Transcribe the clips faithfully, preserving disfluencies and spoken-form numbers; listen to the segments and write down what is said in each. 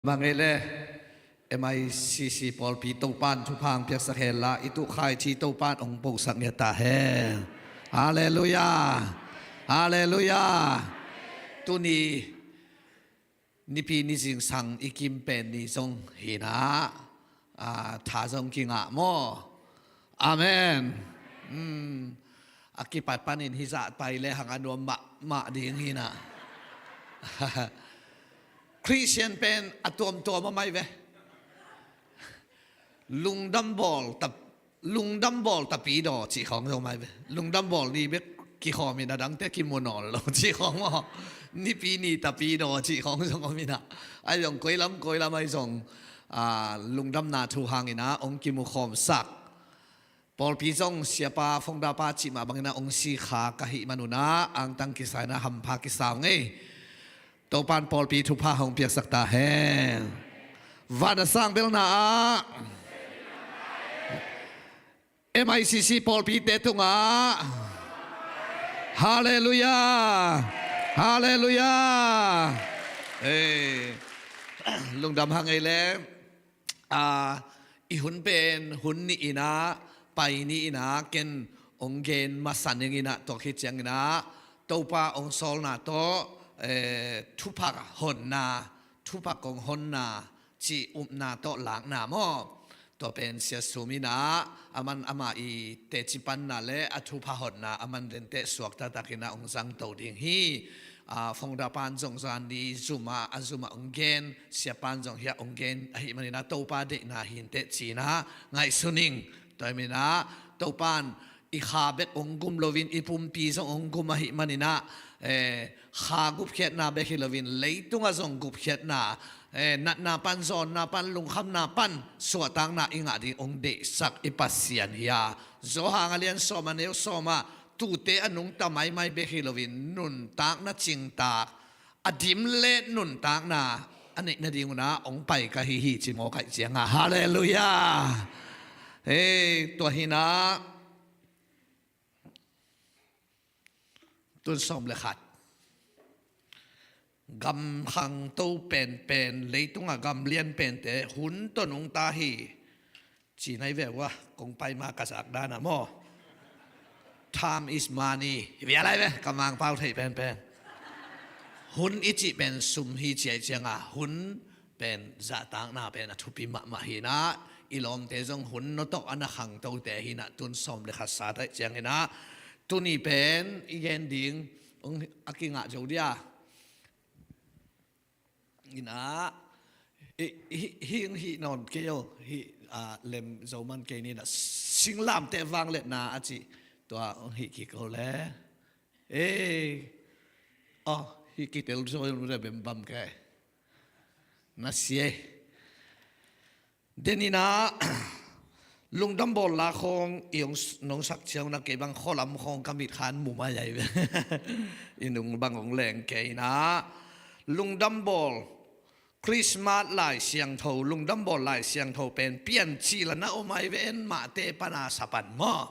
Bang ei le, M I C C pawlpi Topan thupha hong piaksak hen la, i tuh khaici Topan hong posak ngiat ta hen. Halleluiah. Halleluiah. Tuni nipi ni zingsang i kim pen ni zong hi na, a, tha zong kingah maw? Amen. Hmm. A kipat panin hizah pai le hang a nuam mahmah ding hi na. Khristian pen a tuamtuam a mai ve. Lungdam bawl ta, lungdam bawl tapidaw cih khawng zong mai ve. Lungdam bawl ni bek kikhawm in a dangte kimu nawn lo cih khawng maw? Nipi ni tapidaw cih khawng zong om in a, ahi zong koi lam koi lam ahi zong, a, lungdamna thu hangin a hong kimu khawmsak. Pawlpi zong siapa, founder pa cih mah bangin a hong sikha ka hih manun a angtang kisa in a hampha kisa ung ei. Topan pawlpi thupha hong piaksak ta hen. Van a sang belna ah M I C C pawlpite tungah halleluiah. Halleluiah. Ei, lungdam hang ei le. A, i hun pen hun nih in a, pai nih in a, ken hong gen masa ning in a, tua khit ciangin a Topa hong sawlna tawh, eh, thupha honna, thupha kong honna cih upna tawh lakna maw? Tua pen Sia Sum in a, a man ama i teci panna le a thupha honna a man dente suak taktak in a hong zangto ding hi. A, founder pan zong zan ni zum a, a zum a hong gen, siapan zong hiah hong gen ahih manin a Topa deihna hi inteh ci in a ngaihsun ing. Tua hi manin a Topan i kha bek hong gum loin i pumpi zong hong gum ahih manin a, eh, kha gupkhiatna bek hi loin leitungah zong gupkhiatna, eh, natna pan, zawnna pan, lungkhamna pan suahtakna i ngah ding hong deihsak i Pasian hi a, Johan a lian sawm a neu sawm ah, tute a nungta maimai bek hi loin nuntakna cingtak, a dim le nuntakna a neih nadingun a hong pai ka hi hi ci mawk ahih ciangin a, halleluiah. Hei, tua hi na, tun sawm le khat. Gam khangto penpen, leitungah gam lian pente hun tawh nungta hi. Ci nai ve uh a, kong pai ma ka zak dan a maw? Time is money. Hi bia lai ve, ka Mangpau thei penpen. Hun i cih pen sum hi ci ahih ciangin a, hun pen zahtakna pen a thupi mahmah hi na, i lawmte zong hun notawk a na khangtote hi na, tun sawm le khat sat ahih ciangin a, tuni pen i gen ding, ung, a kingah zo dia. Ina, i, hi, hi, hi nawn kei o, hi, a, lem zo man kei ni na, singlamte vangletna a cih, tua, hi kik o le. Ei, oh, hi kitel zo le bem bam kei. Na sia. Denina, lungdam bawl la khawng i hong s-, nong sak ciang na kei bang khualam khawng ka mit khan mu mai ai ve. I nung bang hong leng kei na. Lungdam bawl, Christmas Lai Siangtho, lungdam bawl Lai Siangtho pen Piancil ah na om ai ve en mahte pana sapan maw?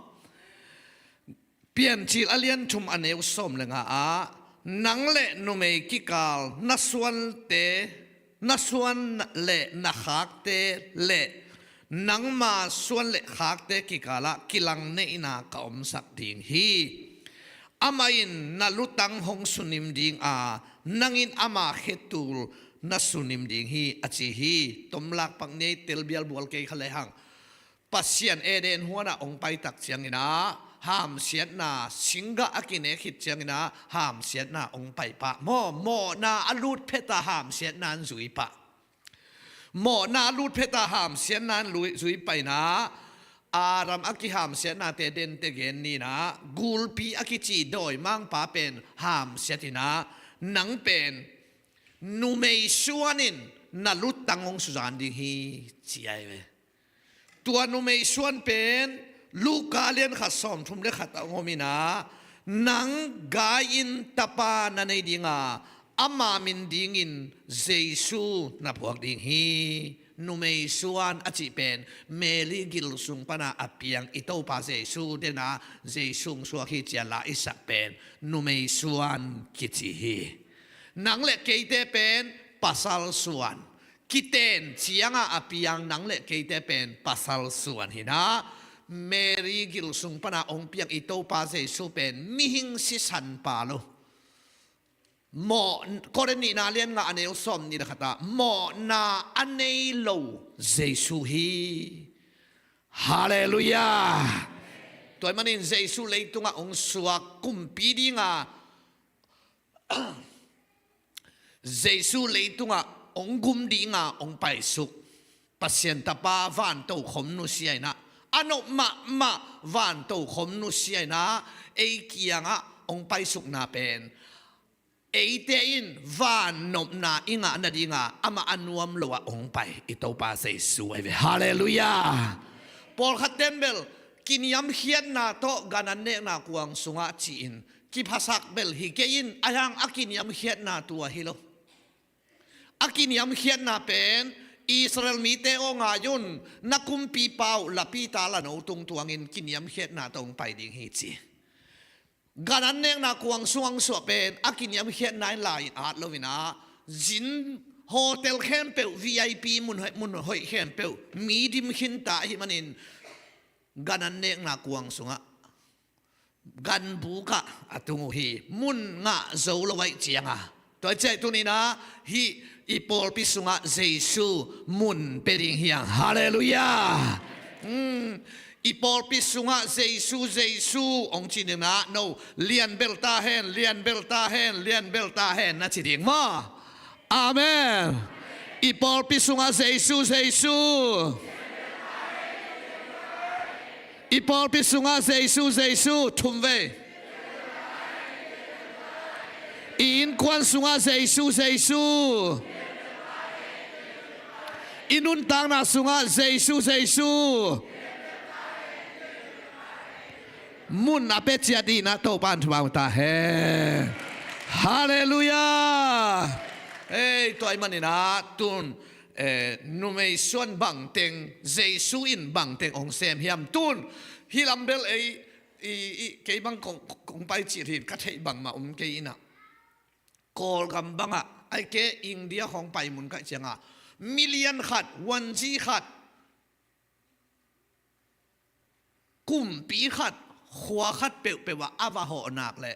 Piancil a lian thum a neu sawm le nga ah, nang le numei kikal na suante, na suan le na khakte le nangma suan le khakte kikalah kilang neihna ka omsak ding hi. Amah in na lutang hong sunim ding a, nang in ama khetul na sunim ding hi, a ci hi. Tomlak pak nei, telbial bual kei kha lehang. Pasian Eden huanah hong paitak ciangin ah, hamsiatna, singgah a kinek khit ciangin ah, hamsiatna hong pai pah. Maw, mawhna a lut phet a hamsiatna in zui pah. Mawhna a lut phet a hamsiatna in lui-, zui paina, Adam a kihamsiatnate dente gen nina, gulpi a kici dawimangpa pen hamsiat ina, nang pen numei suanin na luttang hong suzan ding hi, ci ai ve. Tua numei suan pen Luka lian khat sawm thum le khat a om ina, nang gai-in tapa na nei dinga, ama min dingin Jesu na phuak ding hi. Numei suan a cih pen Mary gil sung pana a piang i Topa Jesu dena Jesu hong suak hi cia la i sak pen numei suan kici hi. Nang le keite pen pasal suan, kiten ciangah a piang nang le keite pen pasal suan hi-in ah, Mary gil sung pana hong piang i Topa Jesu pen mihing sisanpa lo. Mawh, Korin nihna lian nga a neu sawm nih le khat ah mawhna a nei lo Jesu hi. Halleluiah. Tua ahih manin Jesu leitungah hong suak kumpi dinga, Jesu leitungah hong gum dinga hong paisuk Pasian Tapa vantokhom nusia in ah, a nop mahmah vantokhom nusia in ah, ei kiangah hong paisukna pen eite in vannopna i ngah nadinga amah a nuam lo ah hong pai i Topa Jesu ahi ve. Halleluiah. Pawlkhat ten bel kiniamkhiatna tawh gan an nekna kuang sungah ci-in kiphasak bel hi kei in, ahi hang a kiniamkhiatna tua hi lo. A kiniamkhiatna pen Israel mite aw, ngai un, na kumpipa uh lapita lano tungtuangin kiniamkhiatna tawh hong pai ding hi ci. Gan an nekna kuang sungah hong suah pen a kiniamkhiatna in lai-in at lo-in ah, zin, hotel khempeuh, V I P mun hoih, mun hoih khempeuh mi dim khinta ahih manin gan an nekna kuang sungah ganbuk ah a tung uh hi. Mun ngah zo lo ahih ciangah. Tua ciang tuni-in ah hih i pawlpi sungah Jesu mun pia ding hi hang. Halleluiah. Hmm. I pawlpi sungah Jesu, Jesu hong ci-in ah, no, lian bel ta hen, lian bel ta hen, lian bel ta hen na ci ding maw? Amen. I pawlpi sungah Jesu, Jesu. I pawlpi sungah Jesu, Jesu, thum vei. I innkuan sungah Jesu, Jesu. I nuntakna sungah Jesu, Jesu. Mun a pia ciat dingin ah Topa'n thupha ta hen. Halleluiah. Ei, tua ahih manin ah tun, eh, numei suan bangteng, Jesu in bangteng hong sem hiam? Tun hih lam bel ei, i, i, kei bang kong, kong pai cih hi-in ka theih bangmah om kei in ah, Kawlgam bangah, ahih kei leh India khawng pai mun ka hih ciangah, million khat, one G khat, kumpi khat, khua khat peuhpeuh ah a va hawh nak leh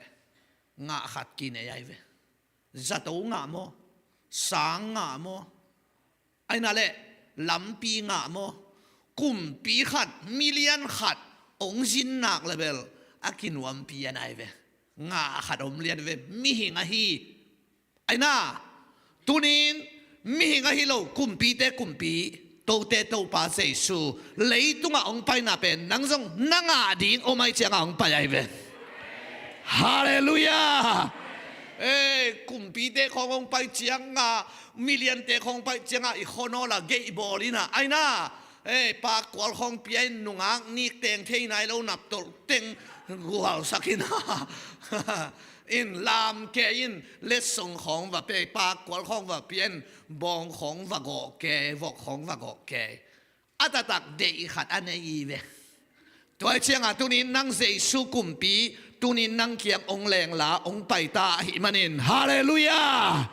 ngah khat kinei ahi ve. Zato ngah maw, sang ngah maw, ahi na leh lampi ngah maw, kumpi khat, million khat hong zin nak leh bel a kinuampi a nai ve. Ngah khat om lian ve, mihing ahi. Ahi na, tuni-in mihing ahi lo, kumpite kumpi, tote Topa Jesu leitungah hong paina pen nang zong na ngah ding om ahih ciangah hong pai ahi ve. Halleluiah. Eh, kumpite khawng hong pai ciangah, million-te khawng pai ciangah i khuanawl a geih bawl in ah, ahi na, eh, pakkual khawng pia in, nungak nik teng thei nai lo naptolh teng gualsak in ah, in lam kei in, letsong khawng va pia, pakkual khawng va pia in, bawng khawng va gawh kei, vok khawng va gawh kei. A taktak deih khat a nei hi ve. Tua ahih ciangah tuni-in nang Jesu kumpi, tuni-in nang kiang hong lengla, hong pai ta ahih manin. Halleluiah.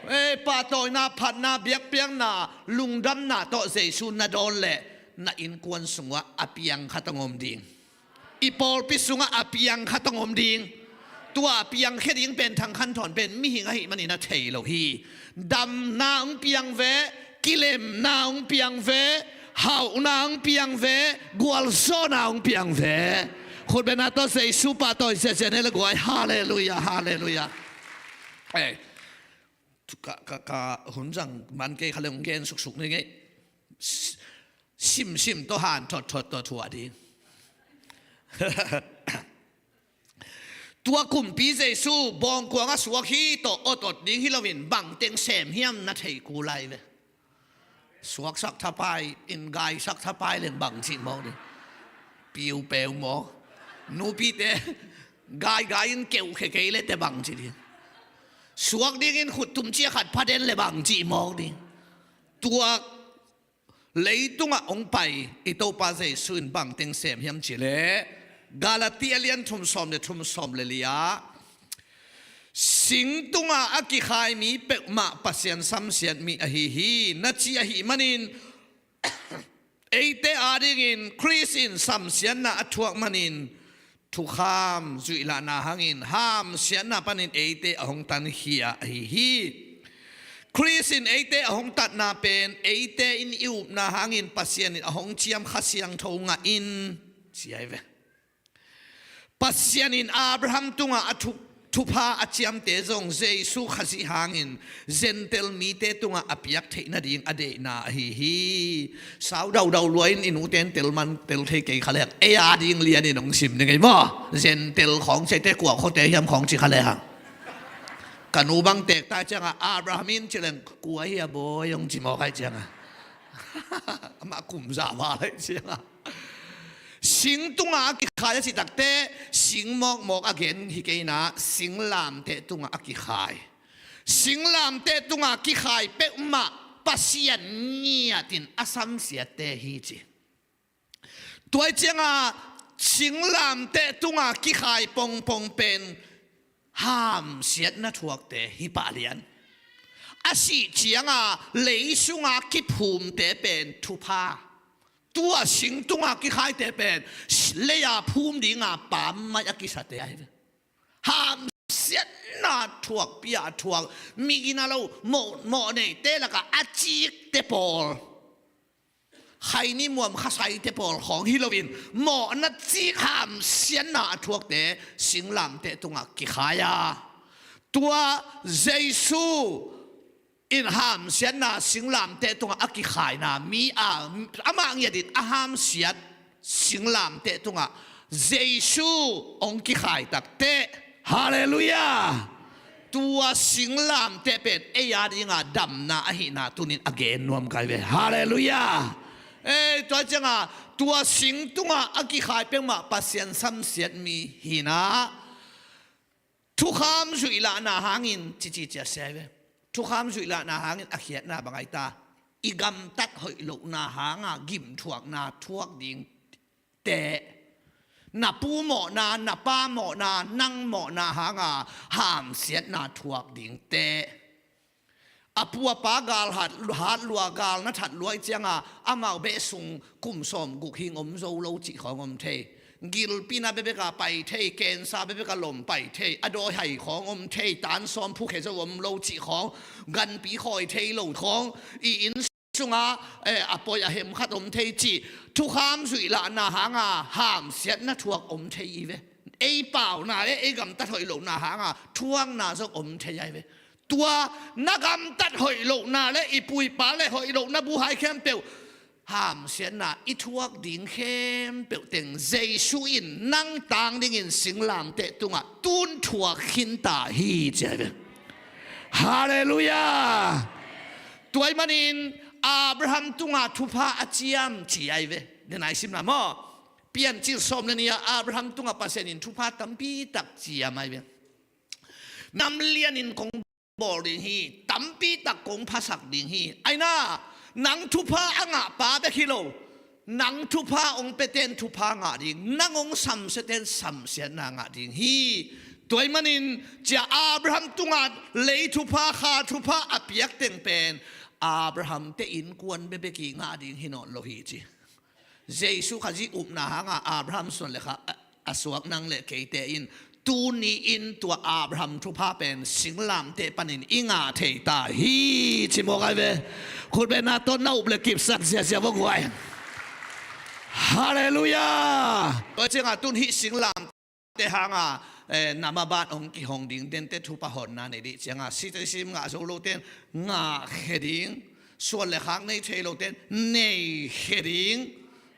Eh, pahtawina, phatna, biakpiakna, lungdamna tawh Jesu na dawn leh na innkuan sungah a piang khat hong om ding. I pawlpi sungah a piang khat hong om ding. Tua a piangkhia ding pen Thang Khan Thawn pen mihing ahih manin a thei lo hi. Damna hong piang ve, kilemna hong piang ve, hauhna hong piang ve, gualzawhna hong piang ve. Khutbetna tawh Jesu pahtawi ziahziah ni le guai. Halleluiah, halleluiah. Eh, ka, ka, ka hun zang man kei kha leh hong gen suksuk ni ngei. Simsim tawh, han thotthot tawh thuah ding. Tua kumpi Jesu bawngkuang a suak hi tawh otot ding hi loin bangteng sem hiam na thei kul lai ve. Suaksak thapai in gaisak thapai leng bang cih mawk ding. Piupeu maw? Nupite gaigai in keuhkhia kei le teh bang cih ding. Suak dingin khut tumcia khat pha den le bang cih mawk ding. Tua leitungah hong pai i Topa Jesu in bangteng sem hiam cih leh, Galati a lian thum sawm le thum, sawm le li-ah, Sing tungah a kikhai mi peuhmah Pasian samsiat mi ahi hi, na ci ahih manin, eite adingin Khrist in samsiatna a thuak manin, thukham zuihlahna hangin hamsiatna panin eite a hong tankhia ahi hi. Khrist in eite a hong tatna pen eite in i upna hangin Pasian in a hong ciam Kha Siangtho ngah in, ci ahi ve. Pasian in Abraham tungah a thu, thupha a ciamte zong Jesu Khazih hangin Gentile mite tungah a piak theih nading a deihna ahi hi. Sau daudau lua in i nute in tel man tel thei kei kha lehang, ei ading lianin hong sim ding ei maw? Gentile khawng ci ei teh, kua khuate hiam khawng ci kha lehang. Ka nu bang teek ta ciangah Abraham in ci leng, kua hi a bawi, hong ci mawk ahih ciangah. Amah kum za val ahih ciangah. Sing tungah a kikhai a cih takteh, sing mawkmawk a gen hi kei in ah, singlamteh tungah a kikhai. Singlamteh tungah kikhai peuhmah Pasian ngiatin a samsiatte hi ci. Tua ahih ciangah singlamteh tungah kikhai pongpong pen hamsiatna thuakte hi pah lian. A sih ciangah lei sungah kiphumte pen thupha. Tua sing tungah kikhaite pen lei-a phum dinga pammaih a kisate ahi ve. Hamsiatna thuak, pia thuak, migina lo, mawh, mawh neite lakah a cikte pawl, khaini muam khasaite pawl khawng hi loin, mawhna cik hamsiatna a thuakte singlamteh tungah kikhai a, tua Jesu in hamsiatna singlamteh tungah a kikhaina mi a, amah ngiatin a hamsiat singlamteh tungah Jesu hong kikhai takteh, halleluiah, tua singlamteh pen ei adinga damna ahihna tunin a gen nuam kai ve. Halleluiah. Ei, tua ciangah tua sing tungah a kikhai peuhmah Pasian samsiat mi hi in ah, thukham zuihlahna hangin cici cia sia hi ve. Thukham zuihlahna hangin a khiatna bang ahi ta, i gamtat hoih lohna hanga gimthuakna thuak dingte, na pu mawhna, na pa mawhna, nang mawhna hanga hamsiatna thuak dingte. A pu a pa gal hat, hat lua, gal na that lua ahih cianga amau beh sung kum sawmguk hing om zo lo cih khawng om thei. Gilpi na bekbek a pai thei, kensa bekbek a lom pai thei, a dawi hai khawng om thei, tan sawm phukhe zo om lo cih khawng, ganpi khawi thei lo khawng, i inn sungah, eh, a poi a hem khat om thei cih, thukham zuihlahna hanga hamsiatna thuak om thei hi ve. Ei pauna le ei gamtat hoih lohna hanga thuakna zong om thei ahi ve. Tua na gamtat hoih lohna le i pu i pa le hoih lohna buhai khempeuh hamsiatna i thuak ding khempeuh teng Jesu in nang tang dingin singlamteh tungah tun thuak khin ta hi, ci ahi ve. Halleluiah. Tua ahih manin Abraham tungah thupha a ciam, ci ahi ve. Denai simna maw? Piancil sawm le nih ah Abraham tungah Pasian in thupha tampi tak ciam ahi ve. Nam lianin kong bawl ding hi, tampi tak kong phasak ding hi. Aina, nang thupha a ngah pa bek hi lo, nang thupha hong peten thupha ngah ding, nang hong samsiaten samsiatna ngah ding hi. Tua ahih manin cia Abraham tungah lei thupha, kha thupha a piak teng pen Abraham te innkuan bekbek i ngah ding hi nawn lo hi, ci. Jesu Khazih upna hanga Abraham suan le kha a, a suak nang le keite in tuni in tua Abraham thupha pen singlamteh panin i ngah thei ta hi, ci mawk ahi ve. Khutbetna tawh na up le kipsak ziazia vua guai. Halleluiah. Tua cianga tun hih singlam te hanga, eh, na maban hong kihong ding, dente thupha honna nei dih cianga, site sim ngah zo loten ngah khe ding, suan le khak nei thei loten nei khe ding,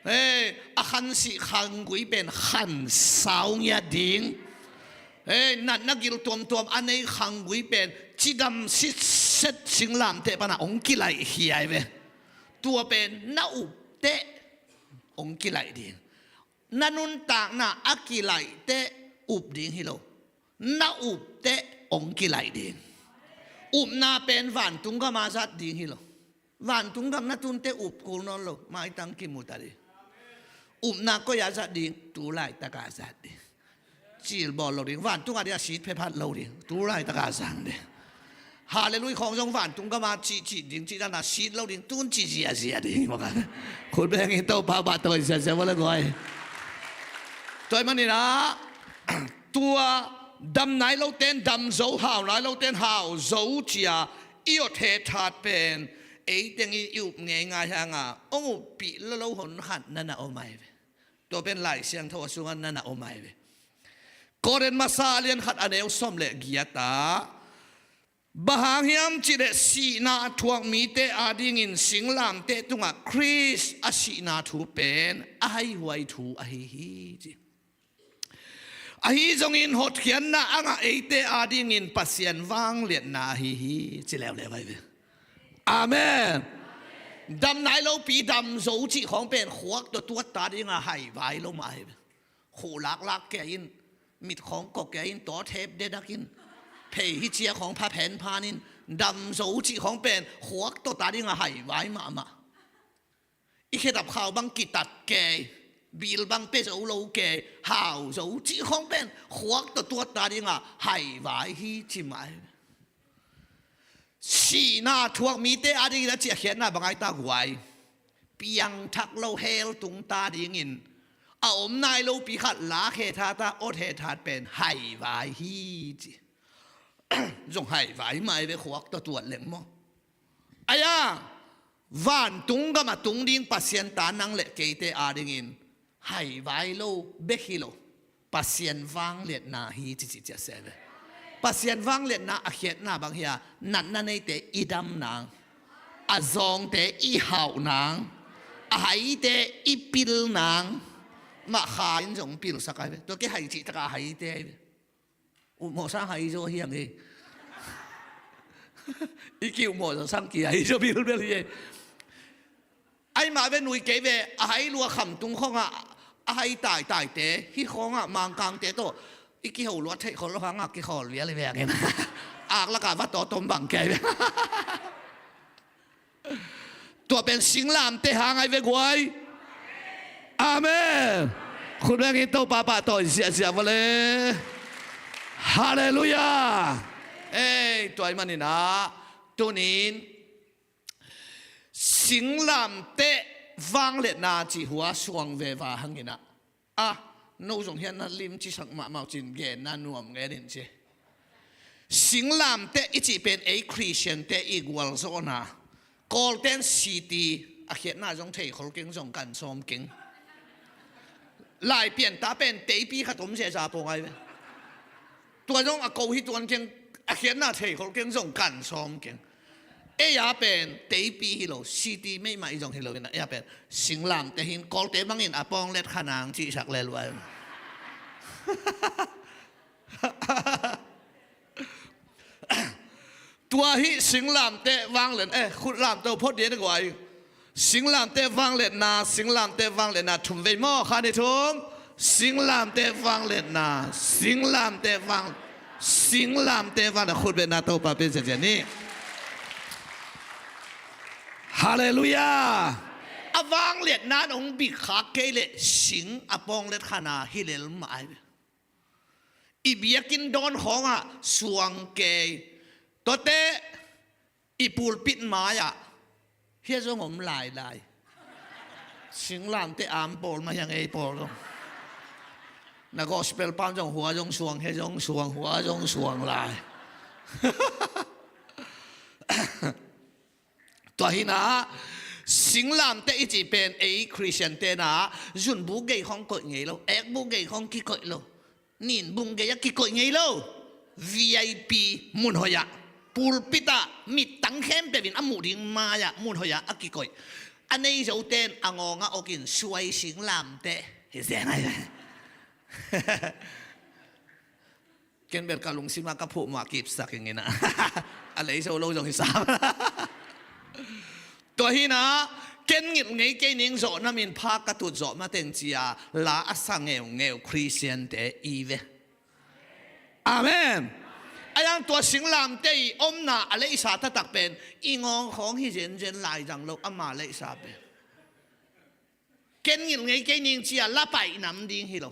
eh, a khansih khanggui pen khansau ngiat ding, eh, natna gil tuamtuam a nei khanggui pen cidam sitset singlamteh pana hong kilaih hi ahi ve. Tua pen na upteh hong kilaih ding. Na nuntakna a kilaih teh up ding hi lo. Na up teh hong kilaih ding. Upna pen vantung gama zat ding hi lo. Vantung gam na tun teh up kul nawn lo. Maitang kimu ta ding. Upna koi-a zat ding, tu laitaka zat ding. cil bawl lo ding, vantung a ding a sit phephat lo ding, tu laitaka zang ding. Halleluiah khawng zong vantung gama cihcih ding, cih dana sit lo ding, tun ci ziazia ding, maka. Khut bengin Topa pahtawi ziazia vua le guai. Tua ahih maninah tua dam nai loten dam zo, hau nai loten hau zo cia i awt hethat pen eiteng i up ngeingai hanga hong uppih lo lo hon khat nana om ahi ve. Tua pen Lai Siangtho a sungah nana om ahi ve. Korin masa a lian khat a neu sawm le giat ah, bang hang hiam cihleh sihna a thuak mite adingin singlamteh tungah Khrist a sihna thu pen a haihuai thu ahi hi, ci. Ahi zongin hotkhiatna a ngah eite adingin Pasian vangliatna ahi hi, ci leuleu ahi ve. Amen. Dam nai lopi dam zo cih khawng pen khuak tawh tuat ta dinga haivai lo mah ahi ve. Khuh laklak kei in, mit khawng kok kei in, tawthep dedak in, phei hi cia khawng pha phen phan in, dam zo cih khawng pen khuak tawh ta dinga haivai mahmah. I khedap khau bang kitat kei, bil bang pia zo lo kei, hau zo cih khawng pen khuak tawh tuat ta dinga haivai hi, ci mah ahi ve. Sihna a thuak mite adingin a cih a khiatna bang ai ta guai. Piangthak lo hell tung ta dingin a om nai lopi khat la khe tha ta, awt hethat pen haivai hi, ci. Zong haivai mah ahi ve, khuak tawh tuat leng maw. Aia, vantung gam a tung ding Pasian ta nang le keite adingin haivai lo bek hi lo, Pasian vangliatna hi, ci ci cia se ve. Pasian vangliatna a khiatna bang hi a, natna neite i dam nang, a zawngte i hauh nang, a haite i pil nang. Mah kha in zong pilsak ahi ve. Tua kei hai cih taka a haite ahi ve. Upmawh sang hai zaw hiang hi. I ki upmawh zaw sang ki hai zaw bilbel hi. Ai mah ve, nui kei ve, a hai lua khamtung khawngah a hai taitaite hi khawngah Mangkangte tawh i kiho luat theih khol lo hangah kikhawl vial hi ve angin. Aklakah va tawh tom bang kei ve. Tua pen singlamteh hang ahi ve guai. Amen. Khut bengin Topa pahtawi ziahziah vua le. Halleluiah. Ei, tua ahih maninah tunin singlamteh vangliatna cih hua suang veva hanginah, a, no zong hian na lim cisak mahmah uh cin, genna nuam ngen in ci. Singlamteh i cih pen ei Khristiante i gualzawhna. Kawlten city a khiatna zong theikhol keng, zong kan sawm keng. Laipianta pen teipi khat om zehza pawng ai ve. Tua zong a ko hi tuan keng, a khiatna theikhol keng, zong kan sawm keng. Ei a pen teipi hi lo, city meimah i zong hi lo inah, ei a pen singlamteh hin, Kawlte bangin a pawng let khanang cihsak le luai. Tua hi singlamteh vangliatna, eh, khut lamto phot dia na guai. Singlamteh vangliatna, singlamteh vangliatna, thum vei maw, kha ni thum. Singlamteh vangliatna, singlamteh vang, singlamteh vangliatna, khut bengna Topa pia ziazia ni. Halleluiah. A vangliatna nong bikkhak kei leh sing a pawng let khana hi lel mah ai. I biakinn dawn khawngah suang kei. Tuate i pulpit mai-ah hia zong om lailai. Singlamteh am pawl mah hiang ei pawl zong. Na gospel pan zong hua zong suang, hia zong suang, hua zong suang lai. Tua hinah singlamteh i cih pen ei Khristiante na zunbuk gei khawng koih ngei lo, ekbuk gei khawng kikoih lo. Ninbung gei a kikoih ngei lo. V I P mun hoih ah, pulpit ah mittang khempeuh in a muh ding mai-ah mun hoih ah a kikoih. A nei zoten a ngawng a okin suai singlamteh hi zeng ai. Ken bel ka lungsim ah ka phuh muah kipsak ing inah. A lei zo lo zong hi sam. Tua hinah ken ngilh ngei kei ning, zawh namin pha ka tut zawh mateng cia la a sa ngeungeu Khristiante i ve. Amen. A yang tua singlamteh i omna a leihsa taktak pen i ngawng khawng hi zenzen lai zang lo, ama leihsa pen. Ken ngilh ngei kei ning cia la paih nam ding hi lo.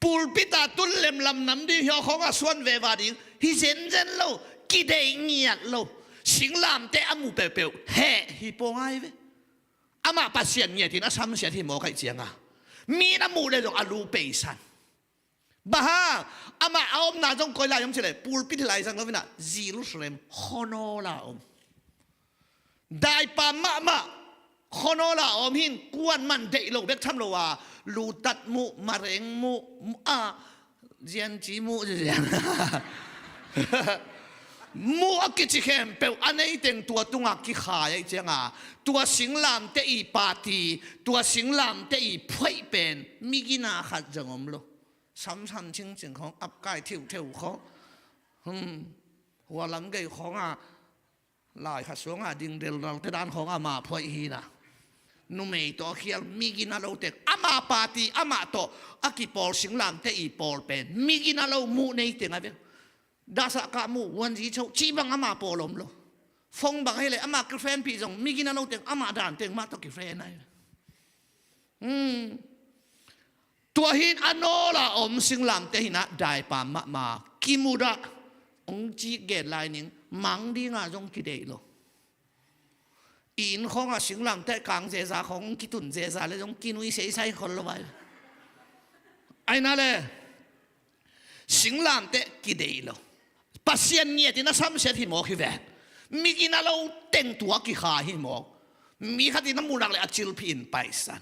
Pulpit ah tun lemlam nam ding hi aw, khawng a suan veva ding hi zenzen lo, kideih ngiat lo. Singlamteh a mu peuhpeuh heh hi pua ngai ve. Amah Pasian ngiatin a samsiat hi mawk ahih cianga, mi in a muh le zong a lu peisan. Bang hang? Amah a omna zong koi lai om cileh, pulpit hi lai zang lo inah, Jerusalem khuanawl a om. Daipa mahmah khuanawl a om hin, kuaman deih lo bek tham lo a, lutat muh, mareng muh, a, zianci muh, zian muh a kici khempeuh a neiteng tua tungah kikhai ahih cianga, tua singlamteh i pati, tua singlamteh i phoih pen migina khat zong om lo. Samsam cingcing khawng, apkai theuhtheuh khawng, hmm, hua lam gei khawng a, lai khat suanga ding deldalte dan khawng a mah phoih hi na. Numei tawh a khial, migina lo teng, ama pati amah tawh a kipawl singlamteh i pawl pen migina lo muh neiteng a ve. Dasah kah muh, wanzi cho cih bang ama pawl om lo. Fong bang ahileh ama kifriendpih zong migina lo teng, ama dan teng mah tawh kifriend a hi. Hmm. Tua hin a nawl a om singlamteh hinah daipa mahmah kimudah, hong ci gen lai ning, mang dinga zong kideih lo. I inn khawngah singlamteh kang zeza khawng hong kitun zeza le zong kinui seisai khol lo vai. Aina le singlamteh kideih lo. Pasian ngiatin a samsiat hi mawk hi ve. Migina lo teng tua kikha hi mawk. Mi khatin a munak le a cilphihin paisan.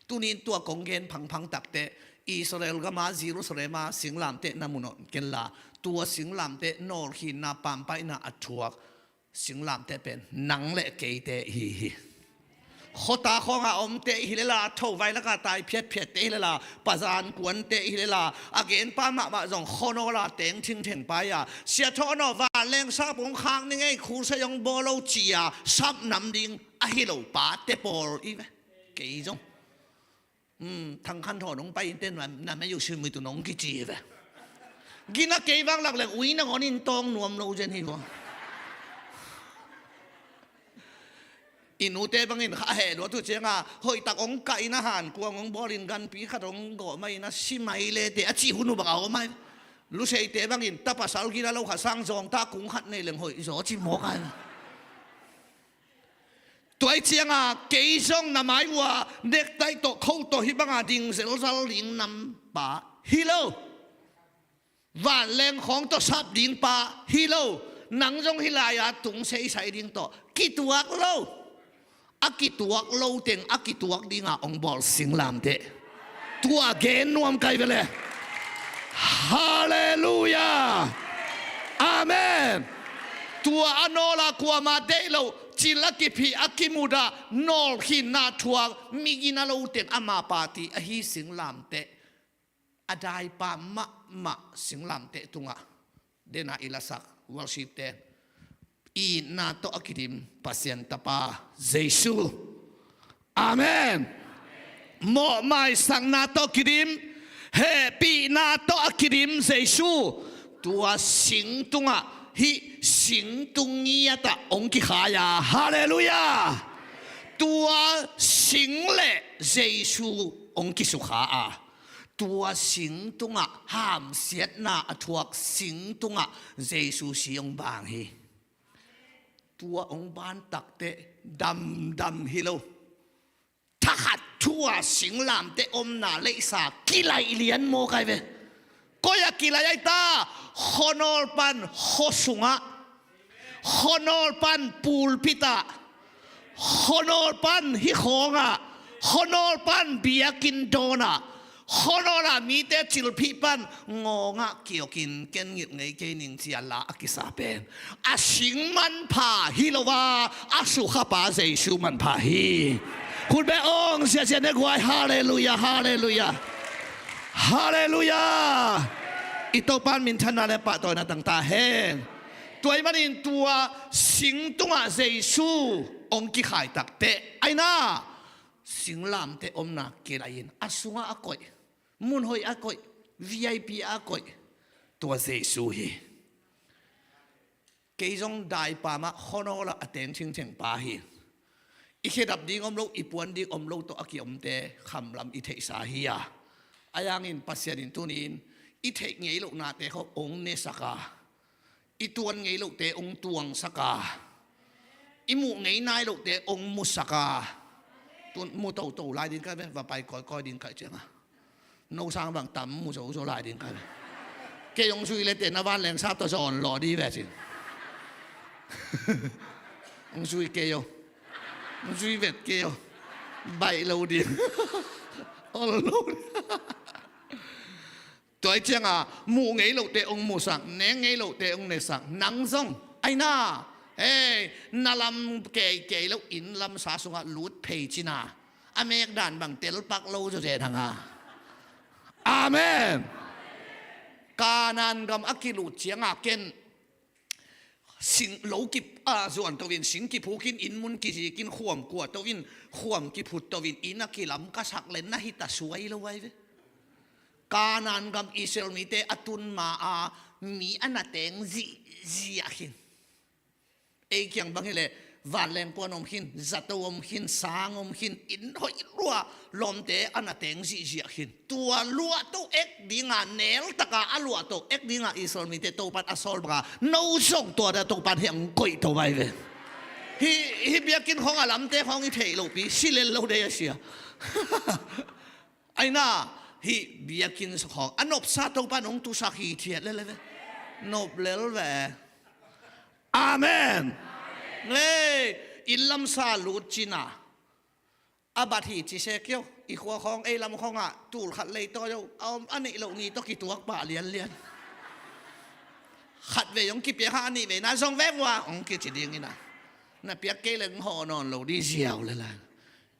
Tunin tua kong gen phangphang takteh, Israel gama Jerusalem a singlamteh na mu nawn kenla, tua singlamteh nawlkhinna pampaihna a thuak singlamteh pen nang le keite ihi hi. Khuata khawnga omte ihi lela, thovai laka tai phiatphiatte ihi lela, pazan kuante ihi lela, a genpa mahmah zong khuanawla teng thingtheng pai-a, sia thawh naw, vanleng sap hong khak ning ei, khusei hong bawl lo ci-a sap nam ding ahi lo pate pawl i ve. Kei zong, um, thangkhan thawn hong pai innte na, na mei uh simui tu nong kici ve. Gina kei vang lakleng ui nangawn in tawng nuam lo zen hi vua. I nute bangin kha heh lua tu cianga hoihtak hong kah in a, hankuang hong bawlin ganpi khat hong gawh mai in a, si mai lete a cih hun uh bang a om ai. Luseite bangin tapasal gina lo kha sang zawngta kung khat nei leng hoih zaw ci mawk ai. Tua i cianga kei zong na mai uh a nektaih tawh kho tawh hih banga ding zelzal ding nampa hi lo. Vanleng khawng tawh sap dingpa hi lo. Nang zong hih lai-a tung seisai ding tawh kituak lo. A kituak lo teng a kituak dinga hong bawl singlamteh. Tua gen nuam kai vele. Halleluiah. Amen. Tua a nawla kuama deih lo, cil a kiphih a kimudah, nawlkhinna thuak, migina lo teng ama pati ahi singlamteh. A daipa mahmah singlamteh tungah dena i lasak worship ten, itna tawh a kidim Pasian Tapa Jesu. Amen. Mawhmaisakna tawh kidim, hehpihna tawh a kidim Jesu. Tua sing tungah hih singtung ngiatah hong kikhai-a, halleluiah. Tua sing le Jesu hong kisukha a, tua sing tungah hamsiatna a thuak sing tungah Jesu si hong bang hi. Tua hong ban takteh damdam hi lo. Thakhat thu-a singlamteh omna leihsa kilaih lian maw kai ve. Koi-ah kilaih ai ta? Khuanawl pan khua sungah, khuanawl pan pulpit ah, khuanawl pan hih khawngah, khuanawl pan biakinn dawnah, khuanawl ah mite cilphih pan ngawngah kiokin ken ngilh ngei kei ning ci-a la a kisa pen a sing manpha hi lo a, a sukhapa Jesu manpha hi. Khutbeh awng ziazia ne guai, halleluiah, halleluiah. Halleluiah. I Topa in minthanna le pahtawina tang ta hen. Tua ahih manin tua sing tungah Jesu hong kikhai takteh, aina singlamteh omna kilai-in a sungah a koih, mun hoih a koih, V I P a koih, tua Jesu hi. Kei zong daipa mah khuanawl ah a teng thingtheng pa hi. I khedap ding om lo, i puan ding om lo tawh a kiomte khamlam i theihsa hi a, Ahi hangin Pasian in tuni-in i theih ngei lohnate khawng hong nesak a, i tuan ngei lohte hong tuangsak a, i muh ngei nai lohte hong musak a. Tun mu toto lai ding ka ve, va pai kawikawi ding ka hih ciangin. No sang bang tam mu zozo lai ding ka ve. Kei hong zui leh te na vanleng sap tawh zawn lawh ding ve cin. Hong zui kei o. Hong zui vet kei o. Baih lo ding. Ol lo ding. Tua hih ciangin muh ngei lohte hong musak, neng ngei lohte hong nesak, nang zong, aina, ei, na lam keikei lo, inn lamsa sungah lut phei cin a, a mek dan bang telpak lo zawzen hang a. Amen. Kanaan gam a kilut ciangin ken sing lo kip, a, zuan to in, sing kiphuk in, inn mun kizik in, khuam kua to in, khuam kiphut to in, inn a kilam ka sak leh na hi ta suai lo ahi ve. Kanaan gam Israel mite a tun ma a, mi a na teng zihziah khin. Ei kiang bang hi leh vanleng kuan om khin, zato om khin, sang om khin, inn hoih lua, lawmte a na teng zihziah khin. Tua luah to ek ding a, nel tak a a luah to ek ding a Israel mite Topan a sawl bang a, no zong tua dan Topan hong koih to ahi ve. Hih, hih biakinn khawng a lamte khawng i theih loh pi, si lel lo dei a sia. Aina, hih biakinn khawng a nopsa Topan hong tusak hithiat lel ve. Nop lel ve. Amen. Ei, inn lamsa lut cin a, a bat hi ci se kei o. I khua khawng, ei lam khawngah tul khat lei tawi o, a om a neih loh ni tawh kituak pah lianlian. Khat vei hong kipiak kha, a nih vei na zong ve vua hong kici ding in a, na piak kei leh hong hawh nawn lo ding ziau lel a.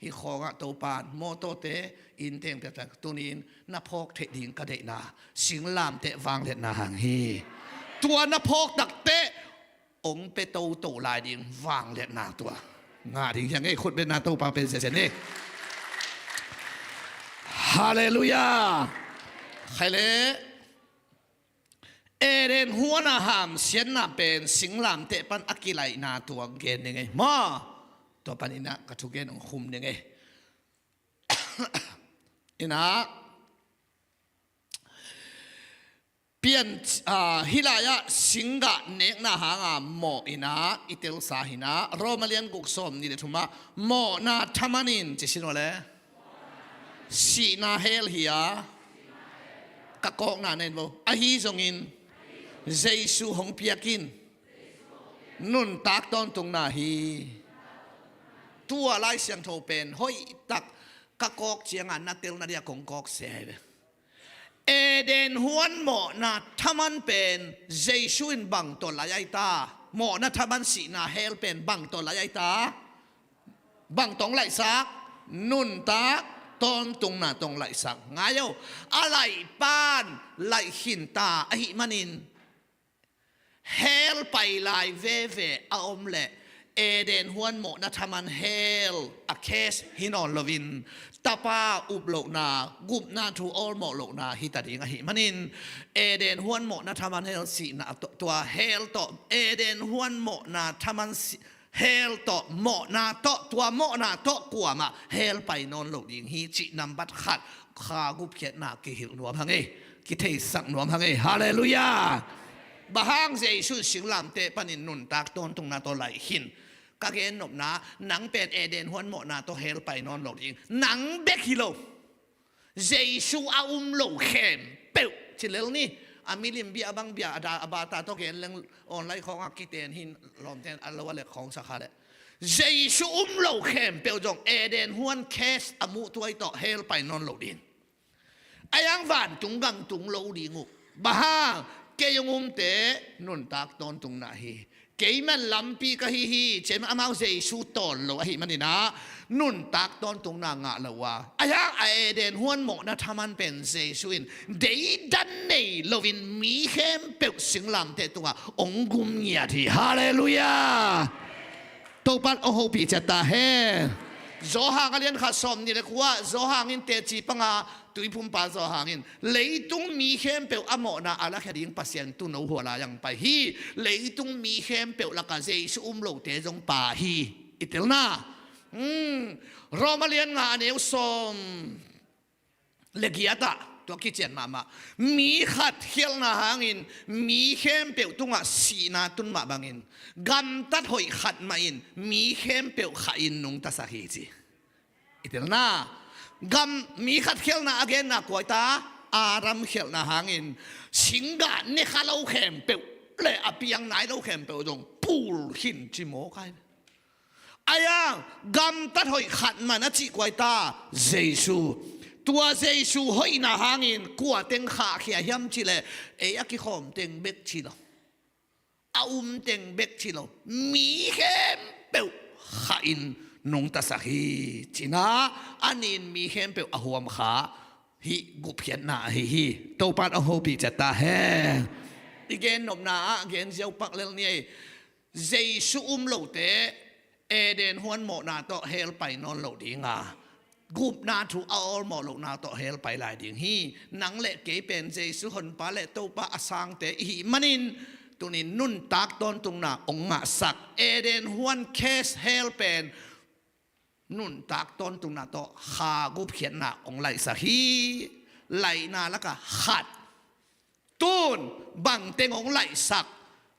Hih khawngah Topan mawtawte, inn teng piaktak, tuni-in na phawk theih ding ka deihna singlamteh vangliatna hang hi. Tua na phawk takteh hong pia toto lai ding vangliatna tua ngah ding hi hang e. Khut bengna Topa pen siasia ni. Halleluiah. Khai leh Eden huan a hamsiatna pen singlamteh pan a kilaihna tua gen ning ei maw. Tua panin ah ka thugen hong khum ning ei. Inah pian, ah, hih lai-ah singgah nekna hanga mawh inah i telsa hinah Roma lian guk sawm nih le thumah mawhna thaman in ci sin aw le. Sihna hell hi a, ka kawkna nen vo. Ahi zongin Jesu hong piak in nuntak tawntungna hi. Tua Lai Siangtho pen hoihtak ka kawk cianga na telna dia kong kawk se hai ve. Eden huan mawhna thaman pen Jesu in bang tawh laih ahi ta? Mawhna thaman sihna hell pen bang tawh laih ahi ta? Bang tawh hong laihsak? Nuntak tawntungna tawh hong laihsak. Ngai o, a laih pan laih khin ta ahih manin hell pai lai veve a om leh Eden huan mawhna thaman hell a case hi nawn loin Tapa uplohna, gupna thu awlmawh lohna hi ta ding ahih manin Eden huan mawhna thaman hell sihna tawh, tua hell tawh, Eden huan mawhna thaman si-, hell tawh, mawhna tawh, tua mawhna tawh kuamah hell pai nawn lo ding hi cih nambat khat kha gupkhiatna kihilh nuam hang ei, kitheisak nuam hang ei. Halleluiah. Bang hang Jesu in singlamteh panin nuntak tawntungna tawh laih khin? Ka gennopna, nang pen Eden huan mawhna tawh hell pai nawn lo ding. Nang bek hi lo. Jesu a um lo khempeuh ci lel ni. A milim bia bang bia a da, a bata tawh gen leng online khawngah kiten hin lawmten a lo a lek khawng sa kha leh. Jesu um lo khempeuh zong Eden huan case a muh tuai tawh hell pai nawn lo ding. A yang vantung gam tung lo ding uh. Bang hang, kei hong umte nuntak tawntungna hi. Keiman lampi ka hi hi, cem amau Jesu tawn lo ahih maninah nuntak tawntungna ngah lo a. A yang a Eden huan mawhna thaman pen Jesu in deidan nei loin mi khempeuh singlamteh tungah hong gum ngiat hi. Halleluiah. Topan hong hopih ciat ta hen. Johan a lian khat sawm nih le kua, Johan in teci panga, tuiphumpa Johan in leitung mi khempeuh a mawhna a lakhia ding Pasian tuuno hua lai-ah hong pai hi. Leitung mi khempeuh lakah Jesu um lote zong pha hi. I telna, hmm, Roma lian nga a neu sawm le giatah Tua kician mahmah. Mi khat khialhna hangin mi khempeuh tungah sihna tun mah bangin, gamtat hoih khat mah in mi khempeuh khahin nungtasak hi ci. I telna, gam mi khat khialhna a genna kua hi ta? Adam khialhna hangin singgah ne kha lo khempeuh le a piang nai lo khempeuh zong pul khin ci mawk ai. Ai-a gamtat hoih khat mah na cih kua hi ta? Jesu. Tua Jesu hoihna hangin kua teng khahkhia hiam cih leh, ei a kikhawm teng bek ci lo, a um teng bek ci lo, mi khempeuh khahin nungtasak hi. Cina a nin mi khempeuh a huam kha hih gupkhiatna ahi hi. Topa'n hong hopih ciat ta hen. I gen nopna ah gen ziau pak lel ni ei. Jesu um lote Eden huan mawhna tawh hell pai nawn lo ding a, gupna thu a awlmawh lohna tawh hell pai lai ding hi. Nang le kei pen Jesu Honpa le Topa a sangte i hih manin, tunin nuntak tawntungna hong ngahsak Eden huan case hell pen nuntak tawntungna tawh kha gupkhiatna hong laihsak hi. Laihna lakah khat. Tun bangteng hong laihsak?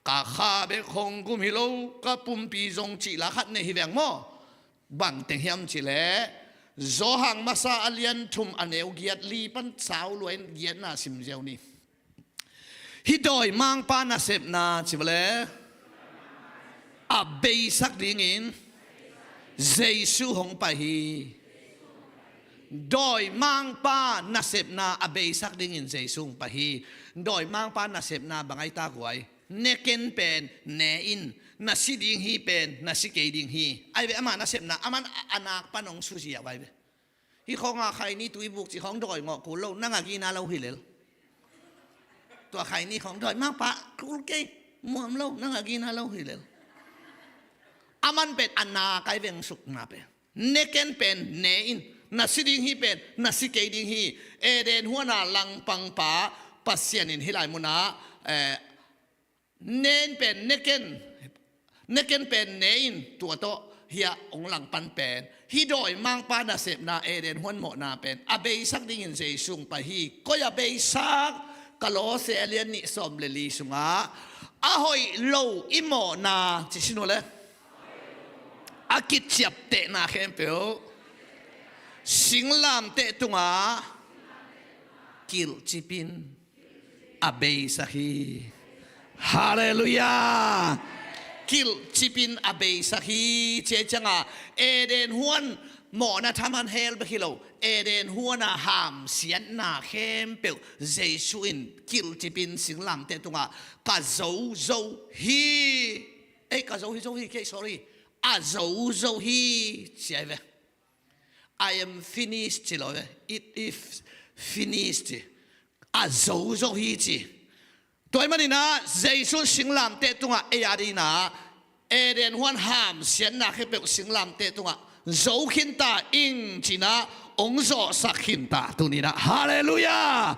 Ka kha bek hong gum hi lo, ka pumpi zong cih la khat nei hi veng maw? Bangteng hiam cih leh, Johan masa a lian thum a neu giat li pan sau luai in giatna sim ziau ni. Hih dawimangpa nasepna ci bale a beisak dingin Jesu hong pai hi. Dawimangpa nasepna a beisak dingin Jesu hong pai hi. Dawimangpa nasepna bang ai ta guai? Ne ken pen ne in, na si ding hi pen na si kei ding hi. Ai ve, ama nasepna aman a, a nak pan hong suzia vai ve. Hih khawng a khaini tuibuk cih khawng dawi ngawh kul lo, nang a gina lo hi lel. Tua khaini khawng dawimangpa kul kei, muam lo, nang a gina lo hi lel. Aman pen a nak ai veng sukna pen. Ne ken pen ne in, na si ding hi pen na si kei ding hi. Eden huana langpangpa Pasian in hih lai munah, eh, ne in pen ne ken, ne ken pen ne in, tua tawh hih a hong langpan pen hih dawimangpa nasepna Eden huan mawhna pen a beisak dingin Jesu hong pai hi. Koi a beisak? Kolose a lian nih sawm le li sungah a hoih lo i mawhna ci sin uh le a kiciaptehna khempeuh singlamteh tungah kilhcipin a beisak hi. Halleluiah. Kilhcipin a beisak hi. Cia ciangah Eden huan mawhna thaman hell bek hi lo, Eden huana hamsiatna khempeuh Jesu in kilhcipin singlamteh tungah ka zo zo hi. Ei, ka zo hi zo hi kei, sorry. A zo zo hi ci ai ve. I am finished ci lo ve. It is finished ci. A zo zo hi ci. Tua ahih maninah Jesu singlamteh tungah ei a dinah Eden huan hamsiatna khempeuh singlamteh tungah zo khinta ing cinah hong zawhsak khinta tuninah. Halleluiah.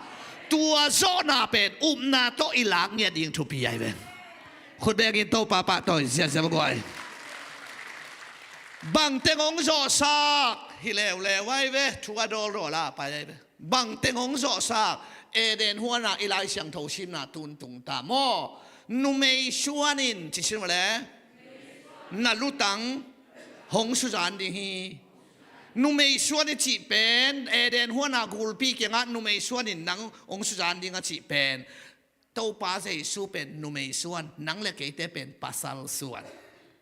Tua zawhna pen upna tawh i lak ngiat ding thupi ai ve. Khut bengin Topa pahtawi ziazia guai. Bangteng hong zawhsak? Hi leuleu ai ve, thu a dawldawl a pai ai ve. Bangteng hong zawhsak? Eden huana i Lai Siangtho simna tuntung ta maw? Numei suanin ci sin le na lutang hong suzan ding hi. Numei suan i cih pen Eden huana gulpi kiangah numei suanin nang hong suzan ding a cih pen Topa Jesu pen numei suan, nang le keite pen pasal suan.